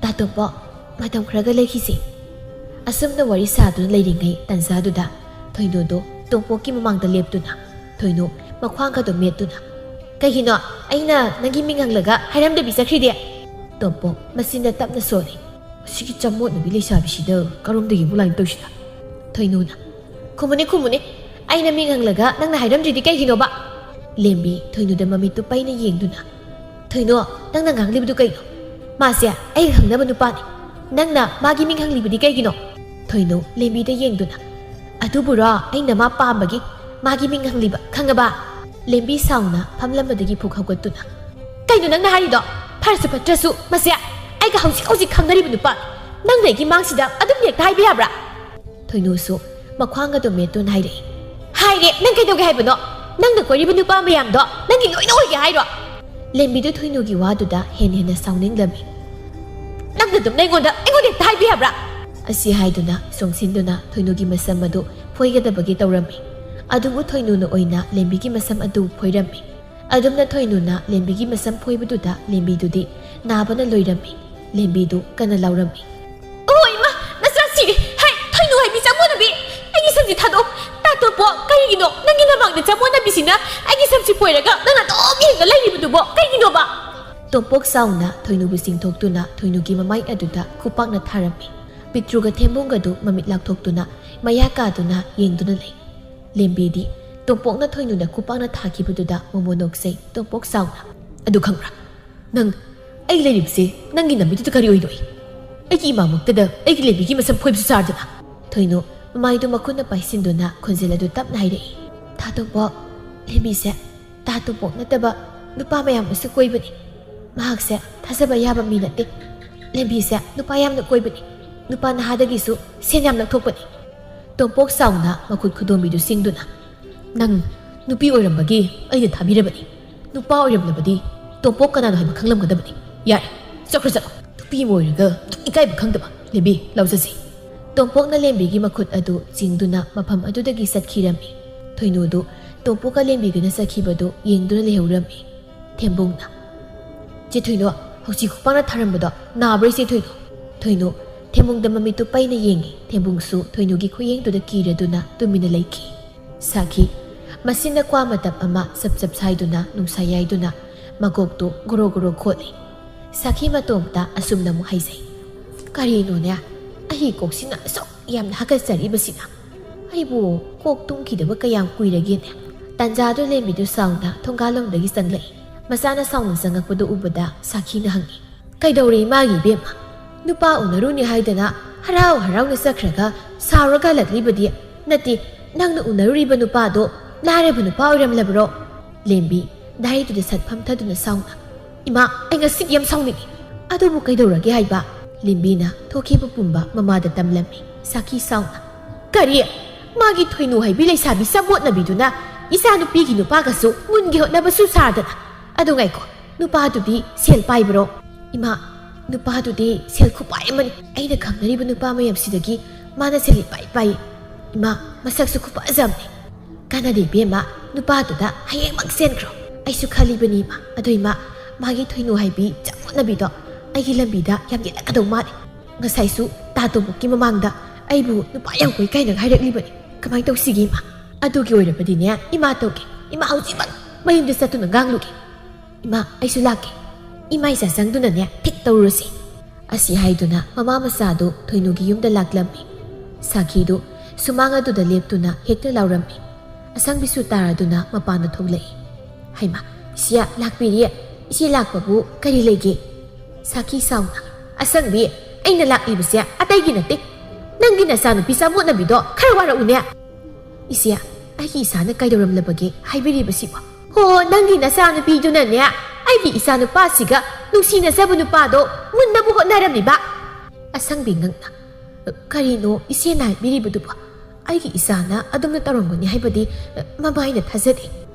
ꯇꯥ ꯇꯣꯝꯄꯣꯛ, ꯃꯇꯝ ꯈꯔꯒ ꯂꯩꯈꯤꯁꯤ꯫ ꯑꯁꯨꯝꯅ ꯋꯥꯔꯤ ꯁꯥꯗꯨꯅ ꯂꯩꯔꯤꯉꯩ ꯇꯥꯟꯖꯥꯗꯨꯗ ꯊꯣꯏꯅꯨꯗꯣ ꯇꯣꯝꯄꯣꯛꯀꯤ ꯃꯃꯥꯡꯗ ꯂꯦꯞꯇꯨꯅ ꯊꯣꯏꯅꯨ ꯃꯈ꯭ꯋꯥꯡꯒꯗꯣ ꯃꯦꯠꯇꯨꯅ, "ꯀꯩꯒꯤꯅꯣ ꯑꯩꯅ ꯅꯪꯒꯤ ꯃꯤꯡ ꯍꯪꯂꯒ ꯍꯥꯏꯔꯝꯗꯕꯤ ꯆꯠꯈ꯭ꯔꯤꯗꯤ?" ꯇꯣꯝꯄꯣꯛ ꯃꯆꯤꯟꯗ ꯇꯞꯅ ꯁꯣꯜꯂꯤ꯫ "ꯁꯤꯒꯤ ꯆꯃꯣꯠꯅꯕꯤ ꯂꯩꯁꯥꯕꯤꯁꯤꯗ ꯀꯔꯣꯝꯗꯒꯤ ꯑꯃꯨꯛ ꯂꯥꯛꯏꯅꯣ ꯇꯧꯔꯤꯁꯤꯅ?" ꯊꯣꯏꯅꯨꯅ, "ꯈꯨꯝꯃꯨꯅꯦ, ꯈꯨꯝꯃꯨꯅꯦ, ꯑꯩꯅ ꯃꯤꯡ ꯍꯪꯂꯒ ꯅꯪꯅ ꯍꯥꯏꯔꯝꯗ꯭ꯔꯤꯗꯤ ꯀꯩꯒꯤꯅꯣꯕ?" ꯂꯦꯝꯕꯤ ꯊꯣꯏꯅꯨꯗ ꯃꯃꯤꯠꯇꯨ ꯄꯩꯅ ꯌꯦꯡꯗꯨꯅ, "ꯊꯣꯏꯅꯣ, ꯅꯪꯅ ꯉꯥꯡꯂꯤꯕꯗꯨ ꯀꯩꯅꯣ? ꯃꯥꯁꯦ ꯑꯩꯒ ꯈꯪꯅꯕ ꯅꯨꯄꯥꯅꯤ꯫ ꯅꯪꯅ ꯃꯥꯒꯤ ꯃꯤꯡ ꯍꯪꯂꯤꯕꯗꯤ ꯀꯩꯒꯤꯅꯣ?" ꯊꯣꯏꯅꯣ ꯂꯦꯝꯕꯤꯗ ꯌꯦꯡꯗꯨꯅ, "ꯑꯗꯨꯕꯨꯔꯣ ꯑꯩꯅ ꯃꯥ ꯄꯥꯝꯕꯒꯤ ꯃꯥꯒꯤ ꯃꯤꯡ ꯍꯪꯂꯤꯕ, ꯈꯪꯉꯕ?" ꯂꯦꯝꯕꯤ ꯁꯥꯎꯅ ꯐꯝꯂꯝꯕꯗꯒꯤ ꯐꯨꯛ ꯍꯧꯒꯠꯇꯨꯅ, "ꯀꯩꯅꯣ ꯅꯪꯅ ꯍꯥꯏꯔꯤꯗꯣ? ꯐꯔꯁꯨ ꯐꯠꯇ꯭ꯔꯁꯨ ꯃꯁꯦ ꯑꯩꯒ ꯍꯧꯖꯤꯛ ꯍꯧꯖꯤꯛ ꯈꯪꯅꯔꯤꯕ ꯅꯨꯄꯥ꯫ ꯅꯪꯅ ꯑꯩꯒꯤ ꯃꯥꯡꯁꯤꯗ ꯑꯗꯨꯝ ꯍꯦꯛꯇ ꯍꯥꯏꯕ ꯌꯥꯕ꯭ꯔꯥ?" ꯊꯣꯏꯅꯨꯁꯨ ꯃꯈ꯭ꯋꯥꯡꯒꯗꯣ ꯃꯦꯠꯇꯨꯅ ꯍꯥꯏꯔꯛꯏ꯫ "ꯍꯥꯏꯔꯦ, ꯅꯪ ꯀꯩꯗꯧꯒꯦ ꯍꯥꯏꯕꯅꯣ? ꯅꯪꯅ ꯀꯣꯏꯔꯤꯕ ꯅꯨꯄꯥ ꯃꯌꯥꯝꯗꯣ ꯅꯪꯒꯤ ꯂꯣꯏꯅ ꯑꯣꯏꯒꯦ ꯍꯥꯏꯔꯣ?" ꯂꯦꯝꯕꯤꯗꯨ ꯊꯣꯏꯅꯨꯒꯤ ꯋꯥꯗꯨꯗ ꯍꯦꯟꯅ ꯍꯦꯟꯅ ꯁꯥꯎꯅꯤꯡꯂꯝꯃꯤ꯫ "ꯅꯪꯅ ꯑꯗꯨꯝ ꯑꯩꯉꯣꯟꯗ, ꯑꯩꯉꯣꯟꯗ ꯍꯦꯛꯇ ꯍꯥꯏꯕ ꯌꯥꯕ꯭ꯔꯥ?" ꯑꯁꯤ ꯍꯥꯏꯗꯨꯅ ꯆꯣꯡꯁꯤꯟꯗꯨꯅ ꯊꯣꯏꯅꯨꯒꯤ ꯃꯁꯝ ꯑꯗꯨ ꯐꯣꯏꯒꯗꯕꯒꯤ ꯇꯧꯔꯝꯃꯤ꯫ ꯑꯗꯨꯕꯨ ꯊꯣꯏꯅꯨꯅ ꯑꯣꯏꯅ ꯂꯦꯝꯕꯤꯒꯤ ꯃꯁꯝ ꯑꯗꯨ ꯐꯣꯏꯔꯝꯃꯤ꯫ ꯑꯗꯨꯝꯅ ꯊꯣꯏꯅꯨꯅ ꯂꯦꯝꯕꯤꯒꯤ ꯃꯁꯝ ꯐꯣꯏꯕꯗꯨꯗ ꯂꯦꯝꯕꯤꯗꯨꯗꯤ ꯅꯥꯕꯅ ꯂꯣꯏꯔꯝꯃꯤ꯫ ꯂꯦꯝꯕꯤꯗꯨ ꯀꯟꯅ ꯂꯥꯎꯔꯝꯃꯤ꯫ "ꯑꯣ ꯏꯃꯥ, ꯅꯆꯥ ꯁꯤꯔꯦ! ꯍꯩ, ꯊꯣꯏꯅꯨ ꯍꯥꯏꯕꯤ ꯆꯃꯣꯠꯅꯕꯤ! ꯑꯩꯒꯤ ꯁꯝꯁꯤ ꯊꯥꯗꯣꯛꯑꯣ! ꯇꯥꯇꯣꯝꯄꯣ, ꯀꯔꯤꯒꯤꯅꯣ ꯅꯪꯒꯤ ꯅꯃꯥꯡꯗ ꯆꯃꯣꯠꯅꯕꯤꯁꯤꯅ ꯑꯩꯒꯤ ꯁꯝꯁꯤ ꯐꯣꯏꯔꯒ ꯅꯪꯅ ꯑꯗꯨꯝ ꯌꯦꯡꯉ ꯂꯩꯔꯤꯕꯗꯨꯕꯣ ꯀꯩꯒꯤꯅꯣꯕ?" ꯇꯣꯝꯄꯣꯛ ꯁꯥꯎꯅ ꯊꯣꯏꯅꯨꯕꯨ ꯆꯤꯡꯊꯣꯛꯇꯨꯅ ꯊꯣꯏꯅꯨꯒꯤ ꯃꯃꯥꯏ ꯑꯗꯨꯗ ꯈꯨꯄꯥꯛꯅ ꯊꯥꯔꯝꯃꯤ꯫ ꯄꯤꯇ꯭ꯔꯨꯒ ꯊꯦꯝꯕꯨꯡꯒꯗꯨ ꯃꯃꯤꯠ ꯂꯥꯎꯊꯣꯛꯇꯨꯅ ꯃꯌꯥ ꯀꯥꯗꯨꯅ ꯌꯦꯡꯗꯨꯅ ꯂꯩ꯫ ꯂꯦꯝꯕꯤꯗꯤ ꯇꯣꯝꯄꯣꯛꯅ ꯊꯣꯏꯅꯨꯗ ꯈꯨꯄꯥꯛꯅ ꯊꯥꯈꯤꯕꯗꯨꯗ ꯃꯣꯃꯣ ꯅꯣꯛꯆꯩ꯫ ꯇꯣꯝꯄꯣꯛ ꯁꯥꯎꯅ, "ꯑꯗꯨ ꯈꯪꯕ꯭ꯔꯥ? ꯅꯪ, ꯑꯩ ꯂꯩꯔꯤꯕꯁꯦ ꯅꯪꯒꯤ ꯅꯃꯤꯠꯇꯨꯗ ꯀꯔꯤ ꯑꯣꯏꯔꯣꯏ? ꯑꯩꯒꯤ ꯏꯃꯥꯃꯛꯇꯗ ꯑꯩꯒꯤ ꯂꯦꯝꯕꯤꯒꯤ ꯃꯁꯝ ꯐꯣꯏꯕꯁꯨ ꯆꯥꯗꯅ!" ꯊꯣꯏꯅꯨ ꯃꯃꯥꯏꯗꯨ ꯃꯈꯨꯠꯅ ꯄꯥꯏꯁꯤꯟꯗꯨꯅ ꯈꯣꯟꯖꯦꯜ ꯑꯗꯨ ꯇꯞꯅ ꯍꯥꯏꯔꯛꯏ꯫ "ꯊꯥ ꯇꯣꯝꯄꯣꯛ, ꯂꯦꯝꯕꯤꯁꯦ ꯇꯥ ꯇꯣꯝꯄꯣꯛ ꯅꯠꯇꯕ ꯅꯨꯄꯥ ꯃꯌꯥꯝ ꯑꯃꯁꯨ ꯀꯣꯏꯕꯅꯤ꯫ ꯃꯍꯥꯛꯁꯦ ꯊꯥꯖꯕ ꯌꯥꯕ ꯃꯤ ꯅꯠꯇꯦ꯫ ꯂꯦꯝꯕꯤꯁꯦ ꯅꯨꯄꯥ ꯌꯥꯝꯅ ꯀꯣꯏꯕꯅꯤ꯫ ꯅꯨꯄꯥ ꯅꯍꯥꯗꯒꯤꯁꯨ ꯁꯦꯟ ꯌꯥꯝ ꯂꯧꯊꯣꯛꯄꯅꯤ꯫" ꯇꯣꯝꯄꯣꯛ ꯆꯥꯎꯅ ꯃꯈꯨꯠ ꯈꯨꯗꯣꯝꯕꯤꯗꯨ ꯁꯤꯡꯗꯨꯅ, "ꯅꯪ ꯅꯨꯄꯤ ꯑꯣꯏꯔꯝꯕꯒꯤ ꯑꯩꯅ ꯊꯥꯕꯤꯔꯕꯅꯤ꯫ ꯅꯨꯄꯥ ꯑꯣꯏꯔꯝꯂꯕꯗꯤ ꯇꯣꯝꯄꯣꯛ ꯀꯅꯥꯅꯣ ꯍꯥꯏꯕ ꯈꯪꯂꯝꯒꯗꯕꯅꯤ꯫ ꯌꯥꯔꯦ, ꯆꯠꯈ꯭ꯔꯣ ꯆꯠꯂꯣ꯫ ꯅꯨꯄꯤ ꯑꯃ ꯑꯣꯏꯔꯒ ꯑꯗꯨꯛ ꯏꯀꯥꯏꯕ ꯈꯪꯗꯕ꯫ ꯂꯦꯝꯕꯤ, ꯂꯧꯖꯁꯤ꯫" ꯇꯣꯝꯄꯣꯛꯅ ꯂꯦꯝꯕꯤꯒꯤ ꯃꯈꯨꯠ ꯑꯗꯨ ꯆꯤꯡꯗꯨꯅ ꯃꯐꯝ ꯑꯗꯨꯗꯒꯤ ꯆꯠꯈꯤꯔꯝꯃꯤ꯫ ꯊꯣꯏꯅꯨꯗꯨ ꯇꯣꯝꯄꯣꯛꯀ ꯂꯦꯝꯕꯤꯒꯅ ꯆꯠꯈꯤꯕꯗꯨ ꯌꯦꯡꯗꯨꯅ ꯂꯩꯍꯧꯔꯝꯃꯤ꯫ ꯊꯦꯝꯕꯨꯡꯅ, "ꯆꯦ ꯊꯣꯏꯅꯨ, ꯍꯧꯖꯤꯛ ꯈꯨꯄꯥꯛꯅ ꯊꯥꯔꯝꯕꯗꯣ ꯅꯥꯕ꯭ꯔꯥ ꯏꯆꯦ ꯊꯣꯏꯅꯨ?" ꯊꯣꯏꯅꯨ ꯊꯦꯝꯕꯨꯡꯗ ꯃꯃꯤꯠꯇꯨ ꯄꯩꯅ ꯌꯦꯡꯉꯤ꯫ ꯊꯦꯝꯕꯨꯡꯁꯨ ꯊꯣꯏꯅꯨꯒꯤ ꯈꯨꯌꯦꯡꯗꯨꯗ ꯀꯤꯔꯗꯨꯅ ꯇꯨꯃꯤꯟꯅ ꯂꯩꯈꯤ꯫ ꯁꯥꯈꯤ, ꯃꯁꯤꯅ ꯀ꯭ꯋꯥ ꯃꯇꯞ ꯑꯃ ꯆꯞ ꯆꯞ ꯁꯥꯏꯗꯨꯅ, ꯅꯨꯡꯁꯥ ꯌꯥꯏꯗꯨꯅ, ꯃꯀꯣꯛꯇꯨ ꯒꯣꯔꯣ ꯒꯣꯔꯣ ꯈꯣꯠꯂꯤ꯫ ꯁꯥꯈꯤ ꯃꯇꯣꯝꯇ ꯑꯁꯨꯝꯅ ꯑꯃꯨꯛ ꯍꯥꯏꯖꯩ, "ꯀꯔꯤꯅꯣꯅꯦ, ꯑꯩ ꯀꯣꯛꯁꯤꯅ ꯑꯁꯨꯛ ꯌꯥꯝꯅ ꯍꯥꯀꯠꯆꯔꯤꯕꯁꯤꯅ? ꯑꯩꯕꯨ ꯀꯣꯛ ꯇꯨꯝꯈꯤꯗꯕ ꯀꯌꯥꯝ ꯀꯨꯏꯔꯒꯦꯅꯦ?" ꯇꯥꯟꯖꯥꯗꯨ ꯂꯦꯝꯕꯤꯗꯨ ꯁꯥꯎꯅ ꯊꯣꯡꯒꯥꯜꯂꯣꯝꯗꯒꯤ ꯆꯪꯂꯛꯏ꯫ ꯃꯆꯥꯅ ꯁꯥꯎꯅ ꯆꯪꯉꯛꯄꯗꯨ ꯎꯕꯗ ꯁꯥꯈꯤꯅ ꯍꯪꯉꯤ, "ꯀꯩꯗꯧꯔꯦ ꯏꯃꯥꯒꯤ ꯏꯕꯦꯝꯃ? ꯅꯨꯄꯥ ꯎꯅꯔꯨꯅꯤ ꯍꯥꯏꯗꯅ ꯍꯔꯥꯎ ꯍꯔꯥꯎꯅ ꯆꯠꯈ꯭ꯔꯒ ꯁꯥꯎꯔꯒ ꯍꯜꯂꯛꯂꯤꯕꯗꯤ? ꯅꯠꯇꯦ, ꯅꯪꯅ ꯎꯅꯔꯨꯔꯤꯕ ꯅꯨꯄꯥꯗꯣ ꯂꯥꯏꯔꯕ ꯅꯨꯄꯥ ꯑꯣꯏꯔꯝꯂꯕ꯭ꯔꯣ?" ꯂꯦꯝꯕꯤ ꯗꯥꯏꯔꯤꯗꯨꯗ ꯁꯠ ꯐꯝꯊꯗꯨꯅ ꯁꯥꯎꯅ, "ꯏꯃꯥ, ꯑꯩ ꯉꯁꯤꯗꯤ ꯌꯥꯝ ꯁꯥꯎꯅꯤꯡꯉꯤ꯫ ꯑꯗꯨꯕꯨ ꯀꯩꯗꯧꯔꯒꯦ ꯍꯥꯏꯕ?" ꯂꯦꯝꯕꯤꯅ ꯊꯣꯛꯈꯤꯕ ꯄꯨꯝꯕ ꯃꯃꯥꯗ ꯇꯝꯂꯝꯃꯤ꯫ ꯁꯥꯈꯤ ꯁꯥꯎꯅ, "ꯀꯔꯤ? ꯃꯥꯒꯤ ꯊꯣꯏꯅꯨ ꯍꯩꯕꯤ ꯂꯩꯁꯥꯕꯤ ꯆꯃꯣꯠꯅꯕꯤꯗꯨꯅ ꯏꯆꯥꯅꯨꯄꯤꯒꯤ ꯅꯨꯄꯥꯒꯁꯨ ꯃꯨꯟꯒꯦ ꯍꯣꯠꯅꯕꯁꯨ ꯁꯥꯗꯅ꯫ ꯑꯗꯨ ꯉꯥꯏꯈꯣ, ꯅꯨꯄꯥꯗꯨꯗꯤ ꯁꯦꯜ ꯄꯥꯏꯕ꯭ꯔꯣ?" "ꯏꯃꯥ, ꯅꯨꯄꯥꯗꯨꯗꯤ ꯁꯦꯜ ꯈꯨꯄꯥꯏ ꯑꯃꯅꯤ꯫ ꯑꯩꯅ ꯈꯪꯅꯔꯤꯕ ꯅꯨꯄꯥ ꯃꯌꯥꯝꯁꯤꯗꯒꯤ ꯃꯥꯅ ꯁꯦꯜ ꯏꯄꯥꯏ ꯄꯥꯏ꯫ ꯏꯃꯥ, ꯃꯁꯛꯁꯨ ꯈꯨꯐꯖ ꯑꯃꯅꯤ꯫ ꯀꯥꯟꯅꯗꯦ ꯏꯕꯦꯝꯃ, ꯅꯨꯄꯥꯗꯨꯗ ꯍꯌꯦꯡꯃꯛ ꯆꯦꯟꯈ꯭ꯔꯣ꯫ ꯑꯩꯁꯨ ꯈꯜꯂꯤꯕꯅꯤ ꯏꯃꯥ꯫ ꯑꯗꯣ ꯏꯃꯥ, ꯃꯥꯒꯤ ꯊꯣꯏꯅꯨ ꯍꯥꯏꯕꯤ ꯆꯃꯣꯠꯅꯕꯤꯗꯣ ꯑꯩꯒꯤ ꯂꯝꯕꯤꯗ ꯌꯥꯝ ꯌꯦꯠꯂꯛꯀꯗꯧ ꯃꯥꯜꯂꯦ꯫ ꯉꯁꯥꯏꯁꯨ ꯇꯥ ꯇꯣꯝꯕꯣꯛꯀꯤ ꯃꯃꯥꯡꯗ ꯑꯩꯕꯨ ꯅꯨꯄꯥ ꯌꯥꯝ ꯀꯣꯏ ꯀꯥꯏꯅꯒ ꯍꯥꯏꯔꯛꯂꯤꯕꯅꯤ꯫ ꯀꯃꯥꯏꯅ ꯇꯧꯁꯤꯒꯦ ꯏꯃꯥ?" "ꯑꯗꯨꯒꯤ ꯑꯣꯏꯔꯕꯗꯤꯅꯦ, ꯏꯃꯥ ꯇꯧꯒꯦ꯫ ꯏꯃꯥ ꯍꯧꯖꯤꯛꯃꯛ ꯃꯌꯨꯝꯗ ꯆꯠꯇꯨꯅ ꯉꯥꯡꯂꯨꯒꯦ꯫ ꯏꯃꯥ, ꯑꯩꯁꯨ ꯂꯥꯛꯀꯦ꯫ ꯏꯃꯥ ꯏꯆꯥ ꯆꯪꯗꯨꯅꯅꯦ ꯊꯤꯛ ꯇꯧꯔꯨꯔꯁꯤ"꯫ ꯑꯁꯤ ꯍꯥꯏꯗꯨꯅ ꯃꯃꯥ ꯃꯆꯥꯗꯨ ꯊꯣꯏꯅꯨꯒꯤ ꯌꯨꯝꯗ ꯂꯥꯛꯂꯝꯃꯤ꯫ ꯁꯥꯈꯤꯗꯨ ꯁꯨꯃꯥꯡ ꯑꯗꯨꯗ ꯂꯦꯞꯇꯨꯅ ꯍꯦꯛꯇ ꯂꯥꯎꯔꯝꯃꯤ꯫ ꯑꯁꯪꯕꯤꯁꯨ ꯇꯥꯔꯗꯨꯅ ꯃꯄꯥꯟꯗ ꯊꯣꯛꯂꯛꯏ꯫ "ꯍꯩꯃꯥ, ꯏꯆꯦ ꯂꯥꯛꯄꯤꯔꯦ꯫ ꯏꯆꯦ ꯂꯥꯛꯄꯕꯨ ꯀꯔꯤ ꯂꯩꯒꯦ?" ꯁꯥꯈꯤ ꯁꯥꯎꯅ, "ꯑꯁꯪꯕꯤ, ꯑꯩꯅ ꯂꯥꯛꯂꯤꯕꯁꯦ ꯑꯇꯩꯒꯤ ꯅꯠꯇꯦ꯫ ꯅꯪꯒꯤ ꯅꯆꯥꯅꯨꯄꯤ ꯆꯥꯃꯣꯠꯅꯕꯤꯗꯣ ꯈꯔ ꯋꯥꯔꯛꯎꯅꯦ꯫" "ꯏꯆꯦ, ꯑꯩꯒꯤ ꯏꯆꯥꯅ ꯀꯩꯗꯧꯔꯝꯂꯕꯒꯦ ꯍꯥꯏꯕꯤꯔꯤꯕꯁꯤꯕꯣ?" "ꯍꯣ, ꯅꯪꯒꯤ ꯅꯆꯥꯅꯨꯄꯤꯗꯨꯅꯅꯦ ꯑꯩꯒꯤ ꯏꯆꯥꯅꯨꯄꯥꯁꯤꯒ ꯅꯨꯡꯁꯤꯅꯖꯕ ꯅꯨꯄꯥꯗꯣ ꯃꯨꯟꯅꯕ ꯍꯣꯠꯅꯔꯝꯃꯤꯕ꯫" ꯑꯁꯪꯕꯤ ꯉꯛꯅ, "ꯀꯔꯤꯅꯣ ꯏꯆꯦꯅ ꯍꯥꯏꯕꯤꯔꯤꯕꯗꯨꯕꯣ? ꯑꯩꯒꯤ ꯏꯆꯥꯅ ꯑꯗꯨꯝꯅ ꯇꯧꯔꯝꯒꯅꯤ ꯍꯥꯏꯕꯗꯤ ꯃꯃꯥꯏꯅ ꯊꯥꯖꯗꯦ꯫"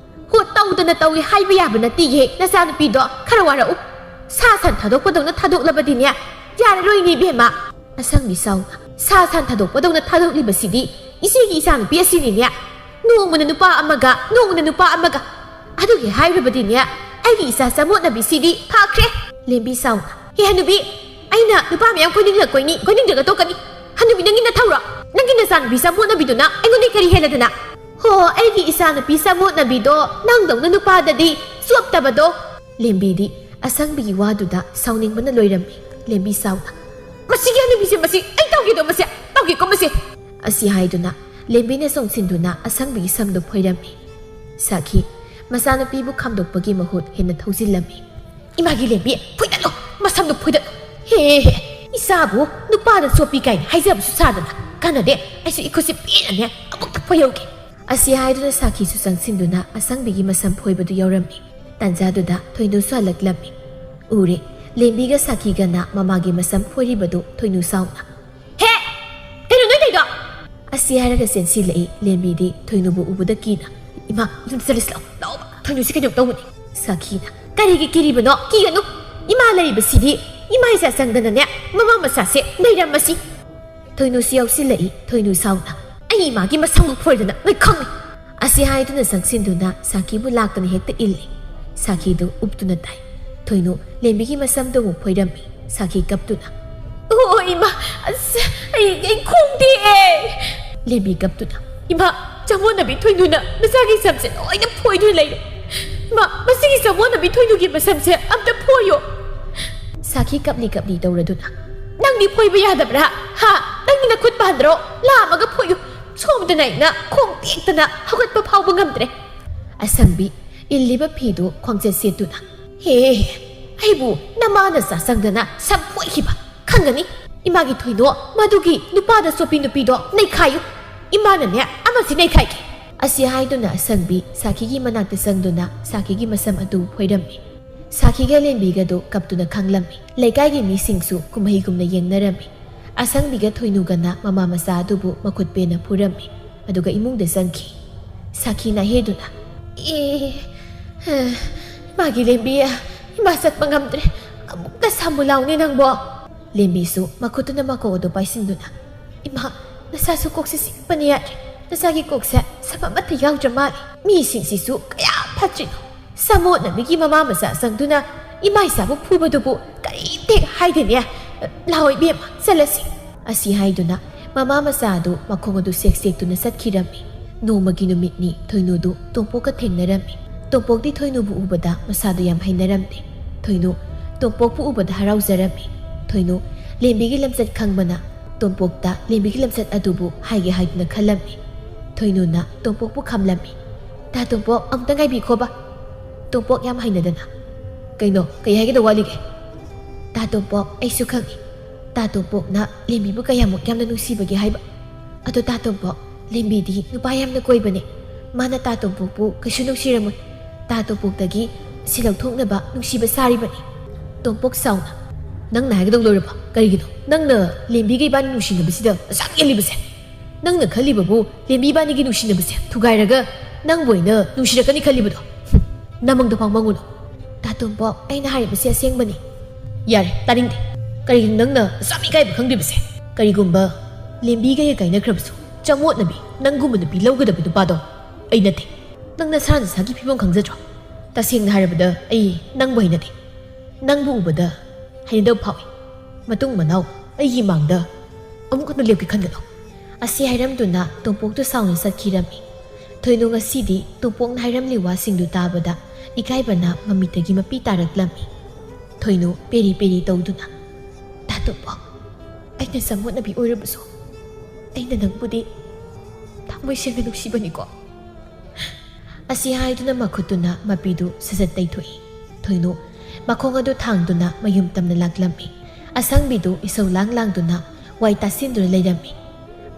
"ꯍꯣ, ꯇꯧꯗꯅ ꯇꯧꯏ ꯍꯥꯏꯕ ꯌꯥꯕ ꯅꯠꯇꯦꯌꯦ꯫ ꯅꯆꯥꯅꯨꯄꯤꯗꯣ ꯈꯔ ꯋꯥꯔꯛꯎ꯫ ꯁꯥ ꯁꯟ ꯊꯥꯗꯣꯛꯄꯗꯧꯅ ꯊꯥꯗꯣꯛꯂꯕꯗꯤꯅꯦ ꯌꯥꯔꯔꯣꯏꯅꯦ ꯏꯕꯦꯝꯃ꯫" ꯑꯁꯪꯕꯤ ꯁꯥꯎꯅ, "ꯁꯥ ꯁꯟ ꯊꯥꯗꯣꯛꯄꯗꯧꯅ ꯊꯥꯗꯣꯛꯂꯤꯕꯁꯤꯗꯤ ꯏꯆꯦꯒꯤ ꯏꯆꯥꯅꯨꯄꯤ ꯑꯁꯤꯅꯤꯅꯦ꯫ ꯅꯣꯡꯃꯅ ꯅꯨꯄꯥ ꯑꯃꯒ, ꯅꯣꯡꯃꯅ ꯅꯨꯄꯥ ꯑꯃꯒ꯫ ꯑꯗꯨꯒꯤ ꯍꯥꯏꯔꯨꯕꯗꯤꯅꯦ, ꯑꯩꯒꯤ ꯏꯆꯥ ꯆꯃꯣꯠꯅꯕꯤꯁꯤꯗꯤ ꯐꯈ꯭ꯔꯦ꯫" ꯂꯦꯝꯕꯤ ꯁꯥꯎꯅ, "ꯍꯦ ꯍꯅꯨꯕꯤ, ꯑꯩꯅ ꯅꯨꯄꯥ ꯃꯌꯥꯝ ꯀꯣꯏꯅꯤꯡꯂꯛ ꯀꯣꯏꯅꯤ, ꯀꯣꯏꯅꯤꯡꯗ꯭ꯔꯒ ꯇꯣꯛꯀꯅꯤ꯫ ꯍꯅꯨꯕꯤ, ꯅꯪꯒꯤ ꯅꯊꯧꯔꯣ? ꯅꯪꯒꯤ ꯅꯆꯥꯅꯨꯄꯤ ꯆꯃꯣꯠꯅꯕꯤꯗꯨꯅ ꯑꯩꯉꯣꯟꯗ ꯀꯔꯤ ꯍꯦꯜꯂꯗꯅ? ꯍꯣ, ꯑꯩꯒꯤ ꯏꯆꯥꯅꯨꯄꯤ ꯆꯃꯣꯠꯅꯕꯤꯗꯣ ꯅꯪꯗꯧꯅ ꯅꯨꯄꯥꯗꯗꯤ ꯆꯣꯞꯇꯕꯗꯣ꯫ ꯂꯦꯝꯕꯤꯗꯤ ꯑꯁꯪꯕꯤꯒꯤ ꯋꯥꯗꯨꯗ ꯁꯥꯎꯅꯤꯡꯕꯅ ꯂꯣꯏꯔꯝꯃꯤ꯫ ꯂꯦꯝꯕꯤ ꯁꯥꯎꯅ, "ꯃꯁꯤꯒꯤ ꯍꯅꯨꯕꯤꯁꯦ, ꯃꯁꯤ ꯑꯩ ꯇꯧꯒꯦꯗꯣ, ꯃꯁꯦ ꯇꯧꯒꯦꯀꯣ, ꯃꯁꯦ!" ꯑꯁꯤ ꯍꯥꯏꯗꯨꯅ ꯂꯦꯝꯕꯤꯅ ꯆꯣꯡꯁꯤꯟꯗꯨꯅ ꯑꯁꯪꯕꯤꯒꯤ ꯁꯝꯗꯨ ꯐꯣꯏꯔꯝꯃꯤ꯫ ꯁꯥꯈꯤ ꯃꯆꯥꯅꯨꯄꯤꯕꯨ ꯈꯥꯝꯗꯣꯛꯄꯒꯤ ꯃꯍꯨꯠ ꯍꯦꯟꯅ ꯊꯧꯖꯤꯜꯂꯝꯃꯤ꯫ "ꯏꯃꯥꯒꯤ ꯂꯦꯝꯕꯤ, ꯐꯣꯏꯗꯠꯂꯣ, ꯃꯁꯝꯗꯨ ꯐꯣꯏꯗꯠꯂꯣ꯫ ꯍꯦ, ꯍꯦ, ꯍꯦ, ꯏꯆꯥꯕꯨ ꯅꯨꯄꯥꯗ ꯆꯣꯞꯄꯤ ꯀꯥꯏꯅ ꯍꯥꯏꯖꯕꯁꯨ ꯁꯥꯗꯅ꯫ ꯀꯥꯟꯅꯗꯦ, ꯑꯩꯁꯨ ꯏꯈꯨꯠꯁꯦ ꯄꯦꯟꯅꯅꯦ ꯑꯃꯨꯛꯇ ꯐꯣꯏꯍꯧꯒꯦ"꯫ ꯑꯁꯤ ꯍꯥꯏꯗꯨꯅ ꯁꯥꯈꯤꯁꯨ ꯆꯪꯁꯤꯟꯗꯨꯅ ꯑꯁꯪꯕꯤꯒꯤ ꯃꯁꯝ ꯐꯣꯏꯕꯗꯨ ꯌꯧꯔꯝꯃꯤ꯫ ꯇꯥꯟꯖꯥꯗꯨꯗ ꯊꯣꯏꯅꯨꯁꯨ ꯍꯜꯂꯛꯂꯝꯃꯤ꯫ ꯎꯔꯦ, ꯂꯦꯝꯕꯤꯒ ꯁꯥꯈꯤꯒꯅ ꯃꯃꯥꯒꯤ ꯃꯁꯝ ꯐꯣꯏꯔꯤꯕꯗꯨ ꯊꯣꯏꯅꯨ ꯁꯥꯎꯅ꯫ "ꯍꯦ! ꯀꯩꯅꯣ ꯅꯣꯏ ꯇꯧꯏꯗꯣ?" ꯑꯁꯤ ꯍꯥꯏꯔꯒ ꯆꯦꯟꯁꯤꯜꯂꯛꯏ꯫ ꯂꯦꯝꯕꯤꯗꯤ ꯊꯣꯏꯅꯨꯕꯨ ꯎꯕꯗ ꯀꯤꯅ, "ꯏꯃꯥ, ꯌꯨꯝꯗ ꯆꯠꯂꯁꯤ ꯂꯥꯛꯑꯣ, ꯂꯥꯛꯑꯣꯕ, ꯊꯣꯏꯅꯨꯁꯤ ꯀꯩꯅꯣꯝ ꯇꯧꯕꯅꯤ"꯫ ꯁꯥꯈꯤꯅ, "ꯀꯔꯤꯒꯤ ꯀꯤꯔꯤꯕꯅꯣ? ꯀꯤꯒꯅꯨ꯫ ꯏꯃꯥ ꯂꯩꯔꯤꯕꯁꯤꯗꯤ ꯏꯃꯥ ꯏꯆꯥ ꯆꯪꯗꯅꯅꯦ, ꯃꯃꯥ ꯃꯆꯥꯁꯦ ꯂꯩꯔꯝꯃꯁꯤ"꯫ ꯊꯣꯏꯅꯨꯁꯨ ꯌꯥꯎꯁꯤꯜꯂꯛꯏ꯫ ꯊꯣꯏꯅꯨ ꯁꯥꯎꯅ, "ꯑꯩ ꯏꯃꯥꯒꯤ ꯃꯁꯝꯕꯨ ꯐꯣꯏꯗꯅ ꯅꯣꯏ ꯈꯪꯉꯤ"꯫ ꯑꯁꯤ ꯍꯥꯏꯗꯨꯅ ꯆꯪꯁꯤꯟꯗꯨꯅ ꯁꯥꯈꯤꯕꯨ ꯂꯥꯛꯇꯅ ꯍꯦꯛꯇ ꯏꯜꯂꯤ꯫ ꯁꯥꯈꯤꯗꯨ ꯎꯞꯇꯨꯅ ꯇꯥꯏ꯫ ꯊꯣꯏꯅꯨ ꯂꯦꯝꯕꯤꯒꯤ ꯃꯁꯝꯗꯨ ꯑꯃꯨꯛ ꯐꯣꯏꯔꯝꯃꯤ꯫ ꯁꯥꯈꯤ ꯀꯞꯇꯨꯅ, "ꯑꯣ ꯏꯃꯥ, ꯑꯁ, ꯑꯩ, ꯑꯩ ꯈꯣꯡꯗꯦꯛꯑꯦ!" ꯂꯦꯝꯕꯤ ꯀꯞꯇꯨꯅ, "ꯏꯃꯥ, ꯆꯃꯣꯠꯅꯕꯤ ꯊꯣꯏꯅꯨꯅ ꯃꯆꯥꯒꯤ ꯁꯝꯁꯦ ꯂꯣꯏꯅ ꯐꯣꯏꯗꯨꯅ ꯂꯩꯔꯦ꯫ ꯏꯃꯥ, ꯃꯁꯤꯒꯤ ꯆꯃꯣꯠꯅꯕꯤ ꯊꯣꯏꯅꯨꯒꯤ ꯃꯁꯝꯁꯦ ꯑꯝꯇ ꯐꯣꯏꯌꯣ"꯫ ꯁꯥꯈꯤ ꯀꯞꯂꯤ ꯀꯞꯂꯤ ꯇꯧꯔꯗꯨꯅ, "ꯅꯪꯗꯤ ꯐꯣꯏꯕ ꯌꯥꯗꯕ꯭ꯔꯥ? ꯍꯥ? ꯅꯪꯒꯤ ꯅꯈꯨꯠ ꯄꯥꯟꯗ꯭ꯔꯣ? ꯂꯥꯝꯃꯒ ꯐꯣꯏꯌꯨ꯫ ꯁꯣꯝꯗꯅ ꯑꯩꯅ ꯈꯣꯡ ꯇꯦꯛꯇꯅ ꯍꯧꯒꯠꯄ ꯐꯥꯎꯕ ꯉꯝꯗ꯭ꯔꯦ"꯫ ꯑꯁꯪꯕꯤ ꯏꯜꯂꯤꯕ ꯐꯤꯗꯨ ꯈꯣꯡꯆꯦꯠ ꯁꯦꯠꯇꯨꯅ, "ꯍꯦ, ꯑꯩꯕꯨ ꯅꯃꯥ ꯅꯆꯥ ꯆꯪꯗꯅ ꯁꯝ ꯐꯣꯏꯈꯤꯕ ꯈꯪꯒꯅꯤ꯫ ꯏꯃꯥꯒꯤ ꯊꯣꯏꯅꯣ, ꯃꯗꯨꯒꯤ ꯅꯨꯄꯥꯗ ꯆꯣꯞꯄꯤ ꯅꯨꯄꯤꯗꯣ ꯅꯩꯈꯥꯏꯌꯨ꯫ ꯏꯃꯥꯅꯅꯦ ꯑꯃꯁꯤ ꯅꯩꯈꯥꯏꯒꯦ"꯫ ꯑꯁꯤ ꯍꯥꯏꯗꯨꯅ ꯑꯁꯪꯕꯤ ꯁꯥꯈꯤꯒꯤ ꯃꯅꯥꯛꯇ ꯆꯪꯗꯨꯅ ꯁꯥꯈꯤꯒꯤ ꯃꯁꯝ ꯑꯗꯨ ꯐꯣꯏꯔꯝꯃꯤ꯫ ꯁꯥꯈꯤꯒ ꯂꯦꯝꯕꯤꯒꯗꯨ ꯀꯞꯇꯨꯅ ꯈꯥꯡꯂꯝꯃꯤ꯫ ꯂꯩꯀꯥꯏꯒꯤ ꯃꯤꯁꯤꯡꯁꯨ ꯀꯨꯝꯍꯩꯒꯨꯝꯅ ꯌꯦꯡꯅꯔꯝꯃꯤ꯫ ꯑꯁꯪꯕꯤꯒ ꯊꯣꯏꯅꯨꯒꯅ ꯃꯃꯥ ꯃꯆꯥ ꯑꯗꯨꯕꯨ ꯃꯈꯨꯠ ꯄꯦꯟꯅ ꯐꯨꯔꯝꯃꯤ꯫ ꯑꯗꯨꯒ ꯏꯃꯨꯡꯗ ꯆꯪꯈꯤ꯫ ꯁꯥꯈꯤꯅ ꯍꯦꯗꯨꯅ, "ꯑꯦ, ꯃꯥꯒꯤ ꯂꯦꯝꯕꯤ, ꯏꯃꯥ ꯆꯠꯄ ꯉꯝꯗ꯭ꯔꯦ꯫ ꯑꯃꯨꯛꯇ ꯁꯥꯃꯨ ꯂꯥꯎꯅꯦ ꯅꯪꯕꯣ"꯫ ꯂꯦꯝꯕꯤꯁꯨ ꯃꯈꯨꯠꯇꯨꯅ ꯃꯀꯣꯛ ꯑꯗꯨ ꯄꯥꯏꯁꯤꯟꯗꯨꯅ, "ꯏꯃꯥ, ꯅꯁꯥꯁꯨ ꯀꯣꯛꯁꯤ ꯆꯤꯛꯄꯅ ꯌꯥꯗ꯭ꯔꯦ꯫ ꯅꯆꯥꯒꯤ ꯀꯣꯛꯁꯦ ꯁꯝ ꯑꯃꯠꯇ ꯌꯥꯎꯗ꯭ꯔ ꯃꯥꯜꯂꯦ꯫ ꯃꯤꯁꯤꯡꯁꯤꯁꯨ ꯀꯌꯥ ꯐꯠꯇ꯭ꯔꯤꯅꯣ꯫ ꯁꯥꯃꯣꯠꯅꯕꯤꯒꯤ ꯃꯃꯥ ꯃꯆꯥ ꯆꯪꯗꯨꯅ ꯏꯃꯥ ꯏꯆꯥꯕꯨ ꯐꯨꯕꯗꯨꯕꯨ ꯀꯔꯤꯝꯇ ꯍꯦꯛ ꯍꯥꯏꯗꯦꯅꯦ꯫ "ꯂꯥꯛꯑꯣ ꯏꯕꯦꯝꯃ, ꯆꯠꯂꯁꯤ"꯫ ꯑꯁꯤ ꯍꯥꯏꯗꯨꯅ ꯃꯃꯥ ꯃꯆꯥ ꯑꯗꯨ ꯃꯈꯣꯡ ꯑꯗꯨ ꯁꯦꯛ ꯁꯦꯛꯇꯨꯅ ꯆꯠꯈꯤꯔꯝꯃꯤ꯫ ꯅꯣꯡꯃꯒꯤ ꯅꯨꯃꯤꯠꯅꯤ ꯊꯣꯏꯅꯨꯗꯨ ꯇꯣꯝꯄꯣꯛꯀ ꯊꯦꯡꯅꯔꯝꯃꯤ꯫ ꯇꯣꯝꯄꯣꯛꯇꯤ ꯊꯣꯏꯅꯨꯕꯨ ꯎꯕꯗ ꯃꯁꯥꯗꯨ ꯌꯥꯝ ꯍꯩꯅꯔꯝꯗꯦ꯫ ꯊꯣꯏꯅꯨ ꯇꯣꯝꯄꯣꯛꯄꯨ ꯎꯕꯗ ꯍꯔꯥꯎꯖꯔꯝꯃꯤ꯫ ꯊꯣꯏꯅꯨ ꯂꯦꯝꯕꯤꯒꯤ ꯂꯝꯆꯠ ꯈꯪꯕꯅ ꯇꯣꯝꯄꯣꯛꯇ ꯂꯦꯝꯕꯤꯒꯤ ꯂꯝꯆꯠ ꯑꯗꯨꯕꯨ ꯍꯥꯏꯒꯦ ꯍꯥꯏꯗꯨꯅ ꯈꯜꯂꯝꯃꯤ꯫ ꯊꯣꯏꯅꯨꯅ ꯇꯣꯝꯄꯣꯛꯄꯨ ꯈꯝꯂꯝꯃꯤ꯫ "ꯇꯥ ꯇꯣꯝꯄꯣꯛ, ꯑꯃꯨꯛꯇ ꯉꯥꯏꯕꯤꯈꯣꯕ"꯫ ꯇꯣꯝꯄꯣꯛ ꯌꯥꯝ ꯍꯩꯅꯗꯅ, "ꯀꯩꯅꯣ, ꯀꯩ ꯍꯥꯏꯒꯗꯧ ꯋꯥꯠꯂꯤꯒꯦ?" "ꯇꯥ ꯇꯣꯝꯄꯣꯛ, ꯑꯩꯁꯨ ꯈꯪꯏ꯫ ꯇꯥ ꯇꯣꯝꯄꯣꯛꯅ ꯂꯦꯝꯕꯤꯕꯨ ꯀꯌꯥꯃꯨꯛ ꯌꯥꯝꯅ ꯅꯨꯡꯁꯤꯕꯒꯦ ꯍꯥꯏꯕ꯫ ꯑꯗꯣ ꯇꯥ ꯇꯣꯝꯄꯣꯛ, ꯂꯦꯝꯕꯤꯗꯤ ꯅꯨꯄꯥ ꯌꯥꯝꯅ ꯀꯣꯏꯕꯅꯦ꯫ ꯃꯥꯅ ꯇꯥ ꯇꯣꯝꯄꯣꯛꯄꯨ ꯀꯩꯁꯨ ꯅꯨꯡꯁꯤꯔꯝꯃꯣꯏ꯫ ꯇꯥ ꯇꯣꯝꯄꯣꯛꯇꯒꯤ ꯁꯤ ꯂꯧꯊꯣꯛꯅꯕ ꯅꯨꯡꯁꯤꯕ ꯁꯥꯔꯤꯕꯅꯤ"꯫ ꯇꯣꯝꯄꯣꯛ ꯁꯥꯎꯅ, "ꯅꯪꯅ ꯍꯥꯏꯒꯗꯧ ꯂꯣꯏꯔꯕ? ꯀꯔꯤꯒꯤꯅꯣ ꯅꯪꯅ ꯂꯦꯝꯕꯤꯒ ꯏꯕꯥꯅꯤ ꯅꯨꯡꯁꯤꯅꯕꯁꯤꯗ ꯑꯁꯥꯝ ꯌꯦꯜꯂꯤꯕꯁꯦ? ꯅꯪꯅ ꯈꯜꯂꯤꯕꯕꯨ ꯂꯦꯝꯕꯤ ꯏꯕꯥꯅꯤꯒꯤ ꯅꯨꯡꯁꯤꯅꯕꯁꯦ ꯊꯨꯒꯥꯏꯔꯒ ꯅꯪꯕꯨ ꯑꯣꯏꯅ ꯅꯨꯡꯁꯤꯔꯛꯀꯅꯤ ꯈꯜꯂꯤꯕꯗꯣ? ꯍꯨꯝ, ꯅꯃꯪꯗ ꯐꯥꯎ ꯃꯪꯉꯨꯅꯨ"꯫ "ꯇꯥ ꯇꯣꯝꯄꯣꯛ, ꯑꯩꯅ ꯍꯥꯏꯔꯤꯕꯁꯤ ꯑꯁꯦꯡꯕꯅꯤ"꯫ "ꯌꯥꯔꯦ, ꯇꯥꯅꯤꯡꯗꯦ꯫ ꯀꯔꯤꯒꯤꯅꯣ ꯅꯪꯅ ꯑꯁꯥꯝ ꯏꯀꯥꯏꯕ ꯈꯪꯗ꯭ꯔꯤꯕꯁꯦ? ꯀꯔꯤꯒꯨꯝꯕ ꯂꯦꯝꯕꯤꯒ ꯀꯥꯏꯅꯈ꯭ꯔꯕꯁꯨ ꯆꯃꯣꯠꯅꯕꯤ ꯅꯪꯒꯨꯝꯕ ꯅꯨꯄꯤ ꯂꯧꯒꯗꯕ ꯅꯨꯄꯥꯗꯣ ꯑꯩ ꯅꯠꯇꯦ꯫ ꯅꯪ ꯅꯁꯥ ꯅꯁꯥꯒꯤ ꯐꯤꯕꯝ ꯈꯪꯖꯗ꯭ꯔꯣ? ꯇꯁꯦꯡꯅ ꯍꯥꯏꯔꯕꯗ ꯑꯩ ꯅꯪꯕꯨ ꯍꯩꯅꯗꯦ꯫ ꯅꯪꯕꯨ ꯎꯕꯗ ꯍꯩꯅꯗꯕ ꯐꯥꯎꯏ꯫ ꯃꯇꯨꯡ ꯃꯅꯥꯎ ꯑꯩꯒꯤ ꯃꯥꯡꯗ ꯑꯃꯨꯛ ꯍꯟꯅ ꯂꯦꯞꯀꯦ ꯈꯟꯒꯅꯨ"꯫ ꯑꯁꯤ ꯍꯥꯏꯔꯝꯗꯨꯅ ꯇꯣꯝꯄꯣꯛꯇꯨ ꯁꯥꯎꯅ ꯆꯠꯈꯤꯔꯝꯃꯤ꯫ ꯊꯣꯏꯅꯨ ꯉꯁꯤꯗꯤ ꯇꯣꯝꯄꯣꯛꯅ ꯍꯥꯏꯔꯝꯂꯤ ꯋꯥꯁꯤꯡꯗꯨ ꯇꯥꯕꯗ ꯏꯀꯥꯏꯕꯅ ꯃꯃꯤꯠꯇꯒꯤ ꯃꯄꯤ ꯇꯥꯔꯛꯂꯝꯃꯤ꯫ ꯊꯣꯏꯅꯨ ꯄꯦꯔꯤ ꯄꯦꯔꯤ ꯇꯧꯗꯨꯅ, "ꯇꯥ ꯇꯣꯝꯄꯣꯛ, ꯑꯩꯅ ꯆꯃꯣꯠꯅꯕꯤ ꯑꯣꯏꯔꯕꯁꯨ ꯑꯩꯅ ꯅꯪꯕꯨꯗꯤ ꯊꯃꯣꯏ ꯁꯦꯡꯅ ꯅꯨꯡꯁꯤꯕꯅꯤꯀꯣ"꯫ ꯑꯁꯤ ꯍꯥꯏꯗꯨꯅ ꯃꯈꯨꯠꯇꯨꯅ ꯃꯄꯤꯗꯨ ꯁꯠ ꯁꯠ ꯇꯩꯊꯣꯛꯏ꯫ ꯊꯣꯏꯅꯨ ꯃꯈꯣꯡ ꯑꯗꯨ ꯊꯥꯡꯗꯨꯅ ꯃꯌꯨꯝ ꯇꯝꯅ ꯂꯥꯛꯂꯝꯃꯤ꯫ ꯑꯁꯪꯕꯤꯗꯨ ꯏꯁꯧ ꯂꯥꯡ ꯂꯥꯡꯗꯨꯅ ꯋꯥꯏ ꯇꯥꯁꯤꯟꯗꯨꯅ ꯂꯩꯔꯝꯃꯤ꯫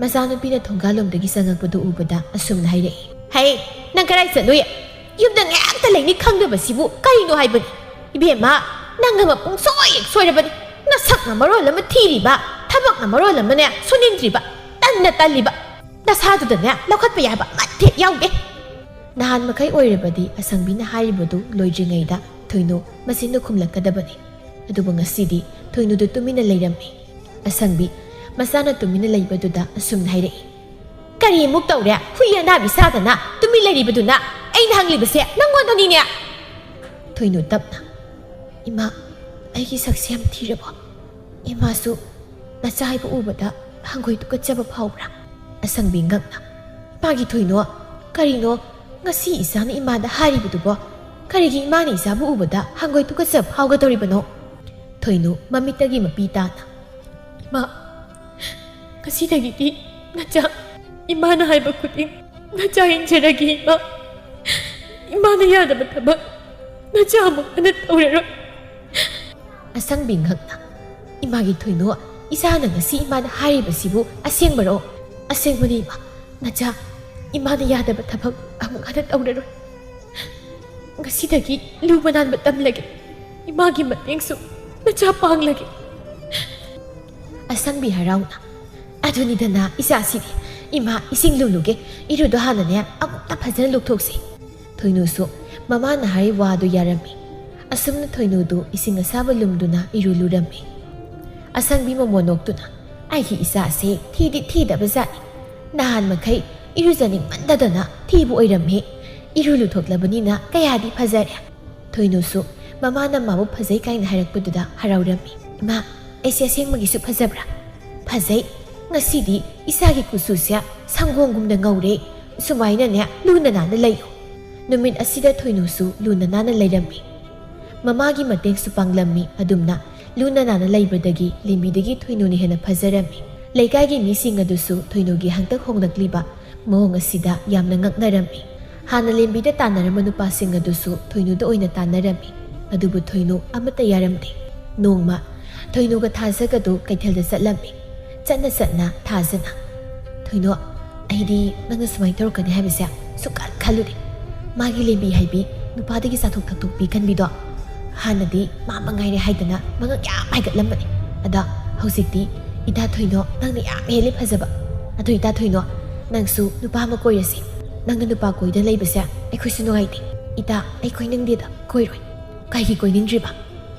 ꯃꯆꯥꯅꯨꯄꯤꯅ ꯊꯣꯡꯒꯥꯜꯂꯣꯝꯗꯒꯤ ꯆꯪꯉꯛꯄꯗꯨ ꯎꯕꯗ ꯑꯁꯨꯝꯅ ꯍꯥꯏꯔꯛꯏ, "ꯍꯩ, ꯅꯪ ꯀꯗꯥꯏ ꯆꯠꯂꯨꯏ? ꯌꯨꯝꯗ ꯉꯥꯏꯍꯥꯛꯇ ꯂꯩꯅꯤ ꯈꯪꯗꯕꯁꯤꯕꯨ ꯀꯔꯤꯅꯣ ꯍꯥꯏꯕꯅꯤ? ꯏꯕꯦꯝꯃ, ꯅꯪ ꯑꯃ ꯄꯨꯡꯁꯣꯏ ꯍꯦꯛ ꯁꯣꯏꯔꯕꯅꯤ꯫ ꯅꯁꯛꯅ ꯃꯔꯣꯜ ꯑꯃ ꯊꯤꯔꯤꯕ, ꯊꯕꯛꯅ ꯃꯔꯣꯜ ꯑꯃꯅꯦ ꯁꯨꯅꯤꯡꯗ꯭ꯔꯤꯕ, ꯇꯟꯅ ꯇꯜꯂꯤꯕ, ꯅꯁꯥꯗꯨꯗꯅꯦ ꯂꯧꯈꯠꯄ ꯌꯥꯕ ꯑꯃꯠꯇ ꯍꯦꯛ ꯌꯥꯎꯗꯦ"꯫ ꯅꯍꯥꯟ ꯃꯈꯩ ꯑꯣꯏꯔꯕꯗꯤ ꯑꯁꯪꯕꯤꯅ ꯍꯥꯏꯔꯤꯕꯗꯨ ꯂꯣꯏꯗ꯭ꯔꯤꯉꯩꯗ ꯊꯣꯏꯅꯨ ꯃꯆꯤꯟꯗꯨ ꯈꯨꯝꯂꯛꯀꯗꯕꯅꯤ꯫ ꯑꯗꯨꯕꯨ ꯉꯁꯤꯗꯤ ꯊꯣꯏꯅꯨꯗꯨ ꯇꯨꯃꯤꯟꯅ ꯂꯩꯔꯝꯃꯤ꯫ ꯑꯁꯪꯕꯤ ꯃꯆꯥꯅ ꯇꯨꯃꯤꯟꯅ ꯂꯩꯕꯗꯨꯗ ꯑꯁꯨꯝꯅ ꯍꯥꯏꯔꯛꯏ, "ꯀꯔꯤ ꯑꯃꯨꯛ ꯇꯧꯔꯦ? ꯍꯨꯏ ꯑꯅꯥꯕꯤ ꯁꯥꯗꯅ ꯇꯨꯃꯤꯟ ꯂꯩꯔꯤꯕꯗꯨꯅ? ꯑꯩꯅ ꯍꯪꯂꯤꯕꯁꯦ ꯅꯪꯉꯣꯟꯗꯅꯤꯅꯦ"꯫ ꯊꯣꯏꯅꯨ ꯇꯞꯅ, "ꯏꯃꯥ, ꯑꯩꯒꯤ ꯁꯛꯁꯦ ꯌꯥꯝ ꯊꯤꯔꯕꯣ? ꯏꯃꯥꯁꯨ ꯅꯆꯥ ꯍꯥꯏꯕ ꯎꯕꯗ ꯍꯪꯒꯣꯏ ꯇꯨꯀꯠꯆꯕ ꯐꯥꯎꯕ꯭ꯔꯥ? ꯑꯁꯪꯕꯤ ꯉꯛꯅ, "ꯏꯃꯥꯒꯤ ꯊꯣꯏꯅꯣ, ꯀꯔꯤꯅꯣ ꯉꯁꯤ ꯏꯆꯥꯅ ꯏꯃꯥꯗ ꯍꯥꯏꯔꯤꯕꯗꯨꯕꯣ? ꯀꯔꯤꯒꯤ ꯏꯃꯥꯅ ꯏꯆꯥꯕꯨ ꯎꯕꯗ ꯍꯪꯒꯣꯏ ꯇꯨꯀꯠꯆꯕ ꯐꯥꯎꯒꯗꯧꯔꯤꯕꯅꯣ?" ꯊꯣꯏꯅꯨ ꯃꯃꯤꯠꯇꯒꯤ ꯃꯄꯤ ꯇꯥꯅ, "ꯏꯃꯥ, ꯉꯁꯤꯗꯒꯤꯗꯤ ꯅꯆꯥ ꯏꯃꯥꯅ ꯍꯥꯏꯕ ꯈꯨꯗꯤꯡ ꯅꯆꯥ ꯏꯟꯖꯔꯒꯦ ꯏꯃꯥ꯫ ꯏꯃꯥꯅ ꯌꯥꯗꯕ ꯊꯕꯛ ꯅꯆꯥ ꯑꯃꯨꯛ ꯍꯟꯅ ꯇꯧꯔꯔꯣꯏ꯫" ꯑꯁꯪꯕꯤ ꯉꯛꯅ, "ꯏꯃꯥꯒꯤ ꯊꯣꯏꯅꯣ, ꯏꯆꯥꯅ ꯉꯁꯤ ꯏꯃꯥꯗ ꯍꯥꯏꯔꯤꯕꯁꯤꯕꯨ ꯑꯁꯦꯡꯕꯔꯣ?" "ꯑꯁꯦꯡꯕꯅꯤ ꯏꯃꯥ, ꯅꯆꯥ ꯏꯃꯥꯅ ꯌꯥꯗꯕ ꯊꯕꯛ ꯑꯃꯨꯛ ꯍꯟꯅ ꯇꯧꯔꯔꯣꯏ꯫ ꯉꯁꯤꯗꯒꯤ ꯂꯨꯕ ꯅꯥꯟꯕ ꯇꯝꯂꯒꯦ꯫ ꯏꯃꯥꯒꯤ ꯃꯇꯦꯡꯁꯨ ꯅꯆꯥ ꯄꯥꯡꯂꯒꯦ꯫" ꯑꯁꯪꯕꯤ ꯍꯔꯥꯎꯅ, "ꯑꯗꯨꯅꯤꯗꯅ ꯏꯆꯥꯁꯤꯗꯤ꯫ ꯏꯃꯥ ꯏꯁꯤꯡ ꯂꯨꯂꯨꯒꯦ, ꯏꯔꯨꯗꯣ ꯍꯥꯟꯅꯅꯦ ꯑꯃꯨꯛꯇ ꯐꯖꯅ ꯂꯨꯊꯣꯛꯁꯤ꯫" ꯊꯣꯏꯅꯨꯁꯨ ꯃꯃꯥꯅ ꯍꯥꯏꯔꯤꯕ ꯋꯥꯗꯨ ꯌꯥꯔꯝꯃꯤ꯫ ꯑꯁꯨꯝꯅ ꯊꯣꯏꯅꯨꯗꯨ ꯏꯁꯤꯡ ꯑꯁꯥꯕ ꯂꯨꯝꯗꯨꯅ ꯏꯔꯨ ꯂꯨꯔꯝꯃꯤ꯫ ꯑꯁꯪꯕꯤ ꯃꯃꯣꯟ ꯅꯣꯛꯇꯨꯅ, "ꯑꯩꯒꯤ ꯏꯆꯥꯁꯦ ꯊꯤꯗꯤ ꯊꯤꯗꯕ ꯖꯥꯠꯅꯤ꯫ ꯅꯍꯥꯟ ꯃꯈꯩ ꯏꯔꯨꯖꯅꯤꯡꯃꯟꯗꯗꯅ ꯊꯤꯕ ꯑꯣꯏꯔꯝꯃꯤ꯫ ꯏꯔꯨ ꯂꯨꯊꯣꯛꯂꯕꯅꯤꯅ ꯀꯌꯥꯗꯤ ꯐꯖꯔꯦ꯫" ꯊꯣꯏꯅꯨꯁꯨ ꯃꯃꯥꯅ ꯃꯥꯕꯨ ꯐꯖꯩ ꯀꯥꯏꯅ ꯍꯥꯏꯔꯛꯄꯗꯨꯗ ꯍꯔꯥꯎꯔꯝꯃꯤ꯫ "ꯏꯃꯥ, ꯑꯩꯁꯦ ꯑꯁꯦꯡꯕꯒꯤꯁꯨ ꯐꯖꯕ꯭ꯔꯥ?" "ꯐꯖꯩ꯫ ꯉꯁꯤꯗꯤ ꯏꯆꯥꯒꯤ ꯀꯨꯆꯨꯁꯦ ꯁꯪꯒꯣꯝꯒꯨꯝꯅ ꯉꯧꯔꯦ꯫ ꯁꯨꯃꯥꯏꯅꯅꯦ ꯂꯨꯅ ꯅꯥꯟꯅ ꯂꯩꯌꯨ꯫" ꯅꯨꯃꯤꯠ ꯑꯁꯤꯗ ꯊꯣꯏꯅꯨꯁꯨ ꯂꯨꯅ ꯅꯥꯟꯅ ꯂꯩꯔꯝꯃꯤ꯫ ꯃꯃꯥꯒꯤ ꯃꯇꯦꯡꯁꯨ ꯄꯥꯡꯂꯝꯃꯤ꯫ ꯑꯗꯨꯝꯅ ꯂꯨꯅ ꯅꯥꯟꯅ ꯂꯩꯕꯗꯒꯤ ꯂꯦꯝꯕꯤꯗꯒꯤ ꯊꯣꯏꯅꯨꯅ ꯍꯦꯟꯅ ꯐꯖꯔꯝꯃꯤ꯫ ꯂꯩꯀꯥꯏꯒꯤ ꯃꯤꯁꯤꯡ ꯑꯗꯨꯁꯨ ꯊꯣꯏꯅꯨꯒꯤ ꯍꯟꯇꯛ ꯍꯣꯡꯂꯛꯂꯤꯕ ꯃꯑꯣꯡ ꯑꯁꯤꯗ ꯌꯥꯝꯅ ꯉꯛꯅꯔꯝꯃꯤ꯫ ꯍꯥꯟꯅ ꯂꯦꯝꯕꯤꯗ ꯇꯥꯟꯅꯔꯝꯕ ꯅꯨꯄꯥꯁꯤꯡ ꯑꯗꯨꯁꯨ ꯊꯣꯏꯅꯨꯗ ꯑꯣꯏꯅ ꯇꯥꯟꯅꯔꯝꯃꯤ꯫ ꯑꯗꯨꯕꯨ ꯊꯣꯏꯅꯨ ꯑꯃꯠꯇ ꯌꯥꯔꯝꯗꯦ꯫ ꯅꯣꯡꯃ ꯊꯣꯏꯅꯨꯒ ꯊꯥꯖꯒꯗꯨ ꯀꯩꯊꯦꯜꯗ ꯆꯠꯂꯝꯃꯤ꯫ ꯆꯠꯅ ꯆꯠꯅ ꯊꯥꯖꯅ, "ꯊꯣꯏꯅꯣ, ꯑꯩꯗꯤ ꯅꯪꯅ ꯁꯨꯃꯥꯏꯅ ꯇꯧꯔꯛꯀꯅꯤ ꯍꯥꯏꯕꯁꯦ ꯁꯨꯛꯈꯟ ꯈꯜꯂꯨꯗꯦ꯫ ꯃꯥꯒꯤ ꯂꯦꯝꯕꯤ ꯍꯥꯏꯕꯤ ꯅꯨꯄꯥꯗꯒꯤ ꯆꯥꯊꯣꯛ ꯊꯛꯇꯣꯛꯄꯤ ꯈꯟꯕꯤꯗꯣ, ꯍꯥꯟꯅꯗꯤ ꯃꯥ ꯃꯉꯥꯏꯔꯦ ꯍꯥꯏꯗꯅ ꯃꯉꯛ ꯌꯥꯝ ꯍꯥꯏꯒꯠꯂꯝꯕꯅꯤ꯫ ꯑꯗ ꯍꯧꯖꯤꯛꯇꯤ ꯏꯇꯥ ꯊꯣꯏꯅꯣ ꯅꯪꯅ ꯌꯥꯝ ꯍꯦꯜꯂꯦ ꯐꯖꯕ꯫ ꯑꯗꯨ ꯏꯇꯥ ꯊꯣꯏꯅꯣ, ꯅꯪꯁꯨ ꯅꯨꯄꯥ ꯑꯃ ꯀꯣꯏꯔꯁꯤ꯫ ꯅꯪꯅ ꯅꯨꯄꯥ ꯀꯣꯏꯗꯅ ꯂꯩꯕꯁꯦ ꯑꯩꯈꯣꯏꯁꯨ ꯅꯨꯡꯉꯥꯏꯇꯦ꯫ ꯏꯇꯥ, ꯑꯩ ꯀꯣꯏꯅꯤꯡꯗꯦꯗ, ꯀꯣꯏꯔꯣꯏ꯫" "ꯀꯩꯒꯤ ꯀꯣꯏꯅꯤꯡꯗ꯭ꯔꯤꯕ?"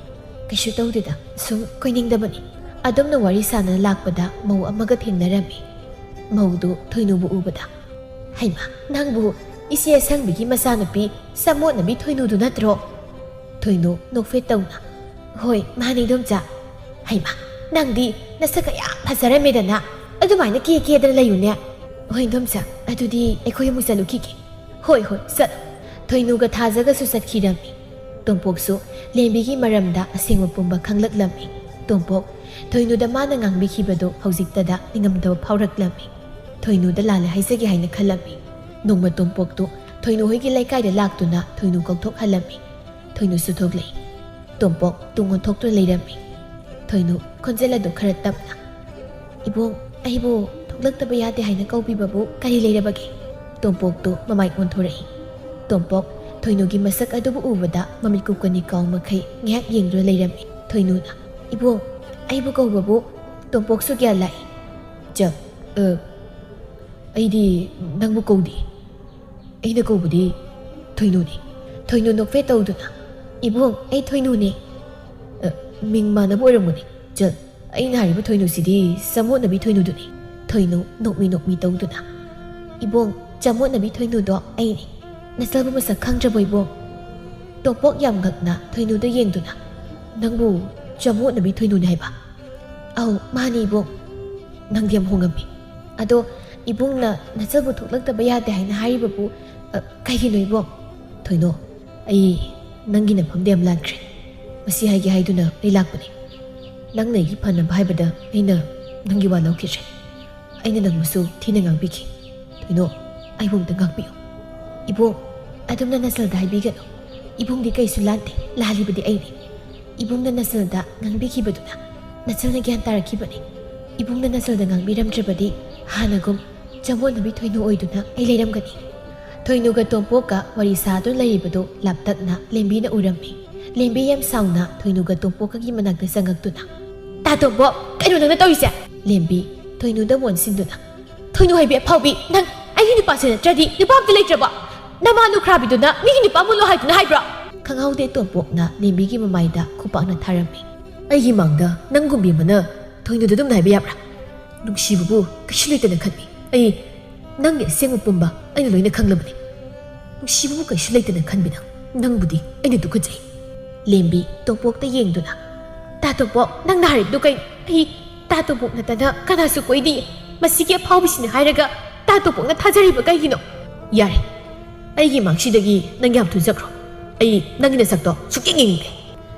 "ꯀꯩꯁꯨ ꯇꯧꯗꯦꯗ, ꯁꯨꯝ ꯀꯣꯏꯅꯤꯡꯗꯕꯅꯤ꯫" ꯑꯗꯨꯝꯅ ꯋꯥꯔꯤ ꯁꯥꯟꯅ ꯂꯥꯛꯄꯗ ꯃꯧ ꯑꯃꯒ ꯊꯦꯡꯅꯔꯝꯃꯤ꯫ ꯃꯧꯗꯨ ꯊꯣꯏꯅꯨꯕꯨ ꯎꯕꯗ, "ꯍꯩꯃꯥ, ꯅꯪꯕꯨ ꯏꯆꯦ ꯑꯁꯪꯕꯤꯒꯤ ꯃꯆꯥꯅꯨꯄꯤ ꯆꯃꯣꯠꯅꯕꯤ ꯊꯣꯏꯅꯨꯗꯨ ꯅꯠꯇ꯭ꯔꯣ?" ꯊꯣꯏꯅꯨ ꯅꯣꯛꯐꯦꯠ ꯇꯧꯅ, "ꯍꯣꯏ, ꯃꯥꯅꯤ ꯏꯗꯣꯝꯆꯥ꯫" "ꯍꯩꯃꯥ, "ꯅꯪꯗꯤ ꯅꯁꯛꯀ ꯌꯥꯝ ꯐꯖꯔꯝꯃꯦꯗꯅ, ꯑꯗꯨꯃꯥꯏꯅ ꯀꯦ ꯀꯦꯗꯅ ꯂꯩꯌꯨꯅꯦ꯫" "ꯍꯣꯏ, ꯏꯟꯗꯣꯝꯆꯥ, ꯑꯗꯨꯗꯤ ꯑꯩꯈꯣꯏ ꯑꯃꯨꯛ ꯆꯠꯂꯨꯈꯤꯒꯦ꯫" "ꯍꯣꯏ, ꯍꯣꯏ, ꯆꯠꯂꯣ꯫" ꯊꯣꯏꯅꯨꯒ ꯊꯥꯖꯒꯁꯨ ꯆꯠꯈꯤꯔꯝꯃꯤ꯫ ꯇꯣꯝꯄꯣꯛꯁꯨ ꯂꯦꯝꯕꯤꯒꯤ ꯃꯔꯝꯗ ꯑꯁꯦꯡꯕ ꯄꯨꯝꯕ ꯈꯪꯂꯛꯂꯝꯃꯤ꯫ ꯇꯣꯝꯄꯣꯛ, ꯊꯣꯏꯅꯨꯗ ꯃꯥꯅ ꯉꯥꯡꯕꯤꯈꯤꯕꯗꯨ ꯍꯧꯖꯤꯛꯇꯗ ꯅꯤꯡꯉꯝꯗꯕ ꯐꯥꯎꯔꯛꯂꯝꯃꯤ꯫ ꯊꯣꯏꯅꯨꯗ ꯂꯥꯜꯂꯦ ꯍꯥꯏꯖꯒꯦ ꯍꯥꯏꯅ ꯈꯜꯂꯝꯃꯤ꯫ ꯅꯣꯡꯃ ꯇꯣꯝꯄꯣꯛꯇꯨ ꯊꯣꯏꯅꯨ ꯍꯣꯏꯒꯤ ꯂꯩꯀꯥꯏꯗ ꯂꯥꯛꯇꯨꯅ ꯊꯣꯏꯅꯨ ꯀꯧꯊꯣꯛꯍꯜꯂꯝꯃꯤ꯫ ꯊꯣꯏꯅꯨꯁꯨ ꯊꯣꯛꯂꯛꯏ꯫ ꯇꯣꯝꯄꯣꯛ ꯇꯨꯡ ꯑꯣꯟꯊꯣꯛꯇꯨꯅ ꯂꯩꯔꯝꯃꯤ꯫ ꯊꯣꯏꯅꯨ ꯈꯣꯟꯖꯦꯜ ꯑꯗꯨ ꯈꯔ ꯇꯞꯅ, "ꯏꯕꯣꯡ, ꯑꯩꯕꯨ ꯊꯣꯛꯂꯛꯇꯕ ꯌꯥꯗꯦ ꯍꯥꯏꯅ ꯀꯧꯕꯤꯕꯕꯨ ꯀꯔꯤ ꯂꯩꯔꯕꯒꯦ?" ꯇꯣꯝꯄꯣꯛꯇꯨ ꯃꯃꯥꯏ ꯑꯣꯟꯊꯣꯔꯛꯏ꯫ ꯇꯣꯝꯄꯣꯛ ꯊꯣꯏꯅꯨꯒꯤ ꯃꯁꯛ ꯑꯗꯨꯕꯨ ꯎꯕꯗ ꯃꯃꯤꯠ ꯀꯨꯞꯀꯅꯤ ꯀꯥꯎ ꯃꯈꯩ ꯉꯥꯏꯍꯥꯛ ꯌꯦꯡꯗꯨꯅ ꯂꯩꯔꯝꯃꯤ꯫ ꯊꯣꯏꯅꯨꯅ, "ꯏꯕꯣꯡ, ꯑꯩꯕꯨ ꯀꯧꯕꯕꯨ?" ꯇꯣꯝꯄꯣꯛꯁꯨ ꯒ꯭ꯌꯥꯟ ꯂꯥꯛꯏ꯫ "ꯆ-, ꯑ, ꯑꯩꯗꯤ ꯅꯪꯕꯨ ꯀꯧꯗꯦ꯫ ꯑꯩꯅ ꯀꯧꯕꯗꯤ ꯊꯣꯏꯅꯨꯅꯤ꯫" ꯊꯣꯏꯅꯨ ꯅꯣꯛꯐꯦꯠ ꯇꯧꯗꯨꯅ, "ꯏꯕꯣꯡ, ꯑꯩ ꯊꯣꯏꯅꯨꯅꯦ꯫" "ꯑ, ꯃꯤꯡ ꯃꯥꯟꯅꯕ ꯑꯣꯏꯔꯝꯒꯅꯤ꯫ ꯆ-, ꯑꯩꯅ ꯍꯥꯏꯔꯤꯕ ꯊꯣꯏꯅꯨꯁꯤꯗꯤ ꯆꯃꯣꯠꯅꯕꯤ ꯊꯣꯏꯅꯨꯗꯨꯅꯤ꯫" ꯊꯣꯏꯅꯨ ꯅꯣꯛꯃꯤ ꯅꯣꯛꯃꯤ ꯇꯧꯗꯨꯅ, "ꯏꯕꯣꯡ, ꯆꯃꯣꯠꯅꯕꯤ ꯊꯣꯏꯅꯨꯗꯣ ꯑꯩꯅꯤ꯫ ꯅꯆꯜꯕꯨ ꯃꯁꯛ ꯈꯪꯗ꯭ꯔꯕꯣ, ꯏꯕꯣꯡ?" ꯇꯣꯝꯄꯣꯛ ꯌꯥꯝ ꯉꯛꯅ ꯊꯣꯏꯅꯨꯗ ꯌꯦꯡꯗꯨꯅ, "ꯅꯪꯕꯨ ꯆꯃꯣꯠꯅꯕꯤ ꯊꯣꯏꯅꯨꯅꯤ ꯍꯥꯏꯕ?" "ꯑꯧ, ꯃꯥꯅꯤ, ꯏꯕꯣꯡ꯫ ꯅꯪꯗꯤ ꯌꯥꯝ ꯍꯣꯡꯉꯝꯃꯤ꯫ ꯑꯗꯣ ꯏꯕꯨꯡꯅ ꯅꯆꯜꯕꯨ ꯊꯣꯛꯂꯛꯇꯕ ꯌꯥꯗꯦ ꯍꯥꯏꯅ ꯍꯥꯏꯔꯤꯕꯕꯨ, ꯑ, ꯀꯩꯒꯤꯅꯣ, ꯏꯕꯣꯡ?" "ꯊꯣꯏꯅꯣ, ꯑꯩ ꯅꯪꯒꯤ ꯅꯐꯝꯗ ꯌꯥꯝ ꯂꯥꯟꯈ꯭ꯔꯦ꯫ ꯃꯁꯤ ꯍꯥꯏꯒꯦ ꯍꯥꯏꯗꯨꯅ ꯑꯩ ꯂꯥꯛꯄꯅꯤ꯫ ꯅꯪꯅ ꯑꯩꯒꯤ ꯐꯅꯕ ꯍꯥꯏꯕꯗ ꯑꯩꯅ ꯅꯪꯒꯤ ꯋꯥ ꯂꯧꯈꯤꯗ꯭ꯔꯦ꯫ ꯑꯩꯅ ꯅꯪꯕꯨꯁꯨ ꯊꯤꯅ ꯉꯥꯡꯕꯤꯈꯤ꯫ ꯊꯣꯏꯅꯣ, ꯑꯩꯕꯨ ꯑꯝꯇ ꯉꯥꯛꯄꯤꯌꯨ꯫" "ꯏꯕꯣꯡ, ꯑꯗꯨꯝꯅ ꯅꯆꯜꯗ ꯍꯥꯏꯕꯤꯒꯅꯨ꯫ ꯏꯕꯨꯡꯗꯤ ꯀꯩꯁꯨ ꯂꯥꯟꯗꯦ, ꯂꯥꯜꯂꯤꯕꯗꯤ ꯑꯩꯅꯤ꯫ ꯏꯕꯨꯡꯅ ꯅꯆꯜꯗ ꯉꯥꯡꯕꯤꯈꯤꯕꯗꯨꯅ ꯅꯆꯜꯅ ꯒ꯭ꯌꯥꯟ ꯇꯥꯔꯛꯈꯤꯕꯅꯤ꯫ ꯏꯕꯨꯡꯅ ꯅꯆꯜꯗ ꯉꯥꯡꯕꯤꯔꯝꯗ꯭ꯔꯕꯗꯤ ꯍꯥꯟꯅꯒꯨꯝ ꯆꯃꯣꯠꯅꯕꯤ ꯊꯣꯏꯅꯨ ꯑꯣꯏꯗꯨꯅ ꯑꯩ ꯂꯩꯔꯝꯒꯅꯤ꯫" ꯊꯣꯏꯅꯨꯒ ꯇꯣꯝꯄꯣꯛꯀ ꯋꯥꯔꯤ ꯁꯥꯗꯨꯅ ꯂꯩꯔꯤꯕꯗꯨ ꯂꯥꯞꯇꯛꯅ ꯂꯦꯝꯕꯤꯅ ꯎꯔꯝꯃꯤ꯫ ꯂꯦꯝꯕꯤ ꯌꯥꯝ ꯁꯥꯎꯅ ꯊꯣꯏꯅꯨꯒ ꯇꯣꯝꯄꯣꯛꯀꯒꯤ ꯃꯅꯥꯛꯇ ꯆꯪꯉꯛꯇꯨꯅ, "ꯇꯥ ꯇꯣꯝꯄꯣꯛ, ꯀꯩꯅꯣ ꯅꯪꯅ ꯇꯧꯔꯤꯁꯦ?" ꯂꯦꯝꯕꯤ ꯊꯣꯏꯅꯨꯗ ꯑꯣꯟꯁꯤꯟꯗꯨꯅ, "ꯊꯣꯏꯅꯨ ꯍꯥꯏꯕꯤ ꯑꯐꯥꯎꯕꯤ, ꯅꯪ ꯑꯩꯒꯤ ꯅꯨꯄꯥꯁꯦ ꯅꯠꯇ꯭ꯔꯗꯤ ꯅꯨꯄꯥ ꯑꯝꯇ ꯂꯩꯇ꯭ꯔꯕꯣ? ꯅꯃꯥ ꯂꯨꯈ꯭ꯔꯥꯕꯤꯗꯨꯅ ꯃꯤꯒꯤ ꯅꯨꯄꯥ ꯃꯨꯜꯂꯣ ꯍꯥꯏꯗꯨꯅ ꯍꯥꯏꯕ꯭ꯔꯣ?" ꯈꯪꯍꯧꯗꯦ ꯇꯣꯝꯄꯣꯛꯅ ꯂꯦꯝꯕꯤꯒꯤ ꯃꯃꯥꯏꯗ ꯈꯨꯄꯥꯛꯅ ꯊꯥꯔꯝꯃꯤ꯫ "ꯑꯩꯒꯤ ꯃꯥꯡꯗ ꯅꯪꯒꯨꯝꯕꯤ ꯑꯃꯅ ꯊꯣꯏꯅꯨꯗ ꯑꯗꯨꯝꯅ ꯍꯥꯏꯕ ꯌꯥꯕ꯭ꯔꯥ? ꯅꯨꯡꯁꯤꯕꯕꯨ ꯀꯩꯁꯨ ꯂꯩꯇꯅ ꯈꯟꯕꯤ꯫ ꯑꯩ ꯅꯪꯒꯤ ꯑꯁꯦꯡꯕ ꯄꯨꯝꯕ ꯑꯩꯅ ꯂꯣꯏꯅ ꯈꯪꯂꯕꯅꯤ꯫ ꯅꯨꯡꯁꯤꯕꯕꯨ ꯀꯩꯁꯨ ꯂꯩꯇꯅ ꯈꯟꯕꯤ ꯅꯪ, ꯅꯪꯕꯨꯗꯤ ꯑꯩꯅ ꯇꯨꯀꯠꯆꯩ꯫" ꯂꯦꯝꯕꯤ ꯇꯣꯝꯄꯣꯛꯇ ꯌꯦꯡꯗꯨꯅ, ꯇꯥ ꯇꯣꯝꯄꯣꯛ, ꯅꯪꯅ ꯍꯥꯏꯔꯤꯕꯗꯨ ꯀꯩꯅꯣ? ꯑꯩ ꯇꯥ ꯇꯣꯝꯄꯣꯛ ꯅꯠꯇꯅ ꯀꯅꯥꯁꯨ ꯀꯣꯏꯗꯦ꯫ ꯃꯁꯤꯒꯤ ꯑꯐꯥꯎꯕꯤꯁꯤꯅ ꯍꯥꯏꯔꯒ ꯇꯥ ꯇꯣꯝꯄꯣꯛꯅ ꯊꯥꯖꯔꯤꯕ ꯀꯩꯒꯤꯅꯣ? ꯌꯥꯔꯦ, ꯑꯩꯒꯤ ꯃꯥꯡꯁꯤꯗꯒꯤ ꯅꯪ ꯌꯥꯝ ꯊꯨꯖꯈ꯭ꯔꯣ꯫ ꯑꯩ ꯅꯪꯒꯤ ꯅꯁꯛꯇꯣ ꯁꯨꯛꯌꯦꯡ ꯌꯦꯡꯅꯤꯡꯗꯦ꯫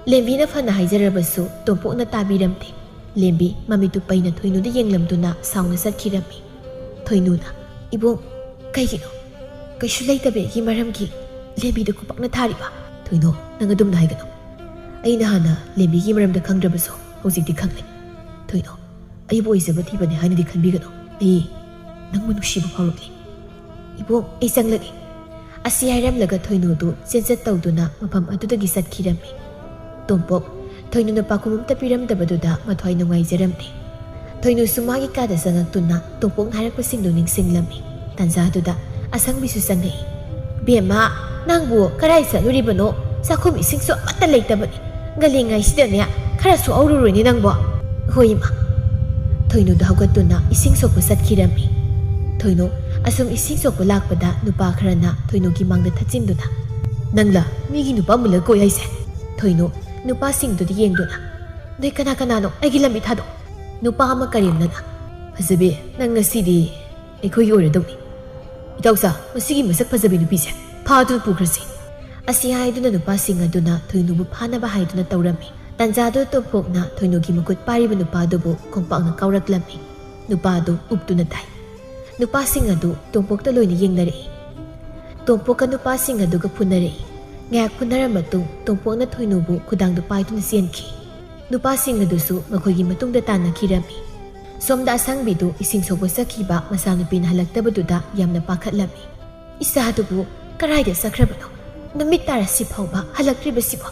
ꯂꯦꯝꯕꯤꯅ ꯐꯅ ꯍꯥꯏꯖꯔꯕꯁꯨ ꯇꯣꯝꯄꯣꯛꯅ ꯇꯥꯕꯤꯔꯝꯗꯦ꯫ ꯂꯦꯝꯕꯤ ꯃꯃꯤꯠꯇꯨ ꯄꯩꯅ ꯊꯣꯏꯅꯨꯗ ꯌꯦꯡꯂꯝꯗꯨꯅ ꯁꯥꯎꯅ ꯆꯠꯈꯤꯔꯝꯃꯤ꯫ ꯊꯣꯏꯅꯨꯅ, "ꯏꯕꯨꯡ, ꯀꯩꯒꯤꯅꯣ? ꯀꯩꯁꯨ ꯂꯩꯇꯕꯒꯤ ꯃꯔꯝꯒꯤ ꯂꯦꯝꯕꯤꯗ ꯈꯨꯄꯥꯛꯅ ꯊꯥꯔꯤꯕ?" "ꯊꯣꯏꯅꯨ, ꯅꯪ ꯑꯗꯨꯝꯅ ꯍꯥꯏꯒꯅꯨ꯫ ꯑꯩꯅ ꯍꯥꯟꯅ ꯂꯦꯝꯕꯤꯒꯤ ꯃꯔꯝꯗ ꯈꯪꯗ꯭ꯔꯕꯁꯨ ꯍꯧꯖꯤꯛꯇꯤ ꯈꯪꯂꯦ꯫ ꯊꯣꯏꯅꯨ, ꯑꯩꯕꯨ ꯑꯣꯏꯖꯕ ꯊꯤꯕꯅꯦ ꯍꯥꯏꯅꯗꯤ ꯈꯟꯕꯤꯒꯅꯨ꯫ ꯑꯩ ꯅꯪꯕꯨ ꯅꯨꯡꯁꯤꯕ ꯐꯥꯎꯔꯛꯂꯤ꯫ ꯏꯕꯨꯡ, ꯑꯩ ꯆꯪꯂꯒꯦ꯫" ꯑꯁꯤ ꯍꯥꯏꯔꯝꯂꯒ ꯊꯣꯏꯅꯨꯗꯨ ꯆꯦꯟꯆꯠ ꯇꯧꯗꯨꯅ ꯃꯐꯝ ꯑꯗꯨꯗꯒꯤ ꯆꯠꯈꯤꯔꯝꯃꯤ꯫ ꯇꯣꯝꯄꯣꯛ ꯊꯣꯏꯅꯨꯅ ꯄꯥꯎꯈꯨꯝ ꯑꯝꯇ ꯄꯤꯔꯝꯗꯕꯗꯨꯗ ꯃꯊ꯭ꯋꯥꯏ ꯅꯨꯡꯉꯥꯏꯖꯔꯝꯗꯦ꯫ ꯊꯣꯏꯅꯨꯁꯨ ꯃꯥꯒꯤ ꯀꯥꯗ ꯆꯪꯉꯛꯇꯨꯅ ꯇꯣꯝꯄꯣꯛꯅ ꯍꯥꯏꯔꯛꯄꯁꯤꯡꯗꯨ ꯅꯤꯡꯁꯤꯡꯂꯝꯃꯤ꯫ ꯇꯥꯟꯖꯥꯗꯨꯗ ꯑꯁꯪꯕꯤꯁꯨ ꯆꯪꯉꯛꯏ꯫ "ꯕꯦꯝꯃ, ꯅꯪꯕꯨ ꯀꯔꯥꯏ ꯆꯠꯂꯨꯔꯤꯕꯅꯣ? ꯆꯥꯛꯈꯨꯝ ꯏꯁꯤꯡꯁꯨ ꯑꯃꯠꯇ ꯂꯩꯇꯕꯅꯤ꯫ ꯉꯜꯂꯤꯉꯩꯁꯤꯗꯅꯦ ꯈꯔ ꯁꯣꯛꯍꯧꯔꯨꯔꯣꯏꯅꯦ ꯅꯪꯕꯣ꯫" "ꯍꯣꯏ, ꯏꯃꯥ꯫" ꯊꯣꯏꯅꯨꯗ ꯍꯧꯒꯠꯇꯨꯅ ꯏꯁꯤꯡ ꯁꯣꯛꯄ ꯆꯠꯈꯤꯔꯝꯃꯤ꯫ ꯊꯣꯏꯅꯨ ꯑꯁꯨꯝ ꯏꯁꯤꯡ ꯁꯣꯛꯄ ꯂꯥꯛꯄꯗ ꯅꯨꯄꯥ ꯈꯔꯅ ꯊꯣꯏꯅꯨꯒꯤ ꯃꯥꯡꯗ ꯊꯠꯆꯤꯟꯗꯨꯅ, "ꯅꯪꯂ ꯃꯤꯒꯤ ꯅꯨꯄꯥ ꯃꯨꯜꯂꯒ ꯀꯣꯏ ꯍꯥꯏꯁꯦ?" ꯊꯣꯏꯅꯨ ꯅꯨꯄꯥꯁꯤꯡꯗꯨꯗ ꯌꯦꯡꯗꯨꯅ, "ꯅꯣꯏ ꯀꯅꯥ ꯀꯅꯥꯅꯣ? ꯑꯩꯒꯤ ꯂꯝꯕꯤ ꯊꯥꯗꯣꯛ!" ꯅꯨꯄꯥ ꯑꯃ ꯀꯔꯦꯝꯅꯅ, "ꯐꯖꯕꯤ, ꯅꯪ ꯉꯁꯤꯗꯤ ꯑꯩꯈꯣꯏꯒꯤ ꯑꯣꯏꯔꯗꯧꯅꯤ꯫ ꯏꯇꯥꯎꯆꯥ, ꯃꯁꯤꯒꯤ ꯃꯁꯛ ꯐꯖꯕꯤ ꯅꯨꯄꯤꯁꯦ ꯐꯥꯗꯨꯅ ꯄꯨꯈ꯭ꯔꯁꯤ꯫" ꯑꯁꯤ ꯍꯥꯏꯗꯨꯅ ꯅꯨꯄꯥꯁꯤꯡ ꯑꯗꯨꯅ ꯊꯣꯏꯅꯨꯕꯨ ꯐꯥꯅꯕ ꯍꯥꯏꯗꯨꯅ ꯇꯧꯔꯝꯃꯤ꯫ ꯇꯥꯟꯖꯥꯗꯨ ꯇꯣꯝꯄꯣꯛꯅ ꯊꯣꯏꯅꯨꯒꯤ ꯃꯈꯨꯠ ꯄꯥꯏꯔꯤꯕ ꯅꯨꯄꯥꯗꯨꯕꯨ ꯈꯣꯡꯄꯥꯛꯅ ꯀꯥꯎꯔꯛꯂꯝꯃꯤ꯫ ꯅꯨꯄꯥꯗꯨ ꯎꯞꯇꯨꯅ ꯇꯥꯏ꯫ ꯅꯨꯄꯥꯁꯤꯡ ꯑꯗꯨ ꯇꯣꯝꯄꯣꯛꯇ ꯂꯣꯏꯅ ꯌꯦꯡꯅꯔꯛꯏ꯫ ꯇꯣꯝꯄꯣꯛꯀ ꯅꯨꯄꯥꯁꯤꯡ ꯑꯗꯨꯒ ꯐꯨꯅꯔꯛꯏ꯫ ꯉꯥꯏꯍꯥꯛ ꯐꯨꯅꯔ ꯃꯇꯨꯡ ꯇꯣꯝꯄꯣꯛꯅ ꯊꯣꯏꯅꯨꯕꯨ ꯈꯨꯗꯥꯡꯗ ꯄꯥꯏꯗꯨꯅ ꯆꯦꯟꯈꯤ꯫ ꯅꯨꯄꯥꯁꯤꯡ ꯑꯗꯨꯁꯨ ꯃꯈꯣꯏꯒꯤ ꯃꯇꯨꯡꯗ ꯇꯥꯟꯅꯈꯤꯔꯝꯃꯤ꯫ ꯁꯣꯝꯗ ꯑꯁꯪꯕꯤꯗꯨ ꯏꯁꯤꯡ ꯁꯣꯛꯄ ꯆꯠꯈꯤꯕ ꯃꯆꯥꯅꯨꯄꯤꯅ ꯍꯜꯂꯛꯇꯕꯗꯨꯗ ꯌꯥꯝꯅ ꯄꯥꯈꯠꯂꯝꯃꯤ꯫ "ꯏꯆꯥꯗꯨꯕꯨ ꯀꯔꯥꯏꯗ ꯆꯠꯈ꯭ꯔꯕꯅꯣ? ꯅꯨꯃꯤꯠ ꯇꯥꯔꯁꯤ ꯐꯥꯎꯕ ꯍꯜꯂꯛꯇ꯭ꯔꯤꯕꯁꯤꯕꯣ?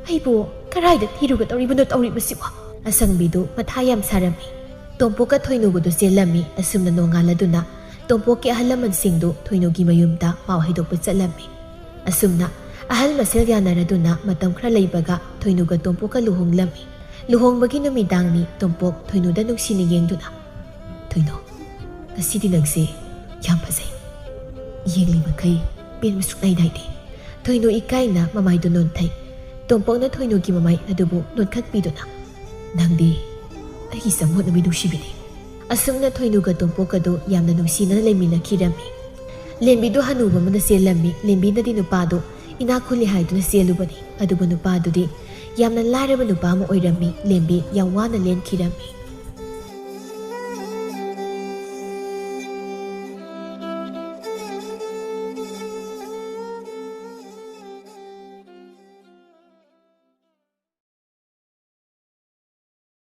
ꯑꯩꯕꯨ ꯀꯔꯥꯏꯗ ꯊꯤꯔꯨꯒꯗꯧꯔꯤꯕꯅꯣ ꯇꯧꯔꯤꯕꯁꯤꯕꯣ?" ꯑꯁꯪꯕꯤꯗꯨ ꯃꯊꯥ ꯌꯥꯝ ꯁꯥꯔꯝꯃꯤ꯫ ꯇꯣꯝꯄꯣꯛꯀ ꯊꯣꯏꯅꯨꯒꯗꯨ ꯆꯦꯜꯂꯝꯃꯤ꯫ ꯑꯁꯨꯝꯅ ꯅꯣꯡꯉꯥꯜꯂꯗꯨꯅ ꯇꯣꯝꯄꯣꯛꯀꯤ ꯑꯍꯜ ꯂꯃꯟꯁꯤꯡꯗꯨ ꯊꯣꯏꯅꯨꯒꯤ ꯃꯌꯨꯝꯗ ꯄꯥꯎ ꯍꯥꯏꯗꯣꯛꯄ ꯆꯠꯂꯝꯃꯤ꯫ ꯑꯁꯨꯝꯅ ꯑꯍꯜ ꯃꯁꯦꯜ ꯌꯥꯅꯔꯗꯨꯅ ꯃꯇꯝ ꯈꯔ ꯂꯩꯕꯒ ꯊꯣꯏꯅꯨꯒ ꯇꯣꯝꯄꯣꯛꯀ ꯂꯨꯍꯣꯡꯂꯝꯃꯤ꯫ ꯂꯨꯍꯣꯡꯕꯒꯤ ꯅꯨꯃꯤꯗꯥꯡꯅꯤ꯫ ꯇꯣꯝꯄꯣꯛ ꯊꯣꯏꯅꯨꯗ ꯅꯨꯡꯁꯤꯅ ꯌꯦꯡꯗꯨꯅ, "ꯊꯣꯏꯅꯨ, ꯉꯁꯤꯗꯤ ꯅꯪꯁꯦ ꯌꯥꯝ ꯐꯖꯩ꯫ ꯌꯦꯡꯂꯤ ꯃꯈꯩ ꯄꯦꯟꯕ ꯁꯨꯛꯅꯥꯏ ꯅꯥꯏꯗꯦ꯫" ꯊꯣꯏꯅꯨ ꯏꯀꯥꯏꯅ ꯃꯃꯥꯏꯗꯨ ꯅꯣꯟꯊꯩ꯫ ꯇꯣꯝꯄꯣꯛꯅ ꯊꯣꯏꯅꯨꯒꯤ ꯃꯃꯥꯏ ꯑꯗꯨꯕꯨ ꯅꯣꯠꯈꯠꯄꯤꯗꯨꯅ, "ꯅꯪꯗꯤ ꯑꯩꯒꯤ ꯆꯃꯣꯠꯅꯕꯤ ꯅꯨꯡꯁꯤꯕꯤꯅꯤ꯫" ꯑꯁꯨꯝꯅ ꯊꯣꯏꯅꯨꯒ ꯇꯣꯝꯄꯣꯛꯀꯗꯨ ꯌꯥꯝꯅ ꯅꯨꯡꯁꯤꯅꯅ ꯂꯩꯃꯤꯟꯅꯈꯤꯔꯝꯃꯤ꯫ ꯂꯦꯝꯕꯤꯗꯨ ꯍꯅꯨꯕ ꯑꯃꯅ ꯆꯦꯜꯂꯝꯃꯤ꯫ ꯂꯦꯝꯕꯤꯅꯗꯤ ꯅꯨꯄꯥꯗꯨ ꯏꯅꯥꯛ ꯈꯨꯜꯂꯤ ꯍꯥꯏꯗꯨꯅ ꯆꯦꯜꯂꯨꯕꯅꯤ, ꯑꯗꯨꯕꯨ ꯅꯨꯄꯥꯗꯨꯗꯤ ꯌꯥꯝꯅ ꯂꯥꯏꯔꯕ ꯅꯨꯄꯥ ꯑꯃ ꯑꯣꯏꯔꯝꯃꯤ꯫ ꯂꯦꯝꯕꯤ ꯌꯥꯝ ꯋꯥꯅ ꯂꯦꯟꯈꯤꯔꯝꯃꯤ꯫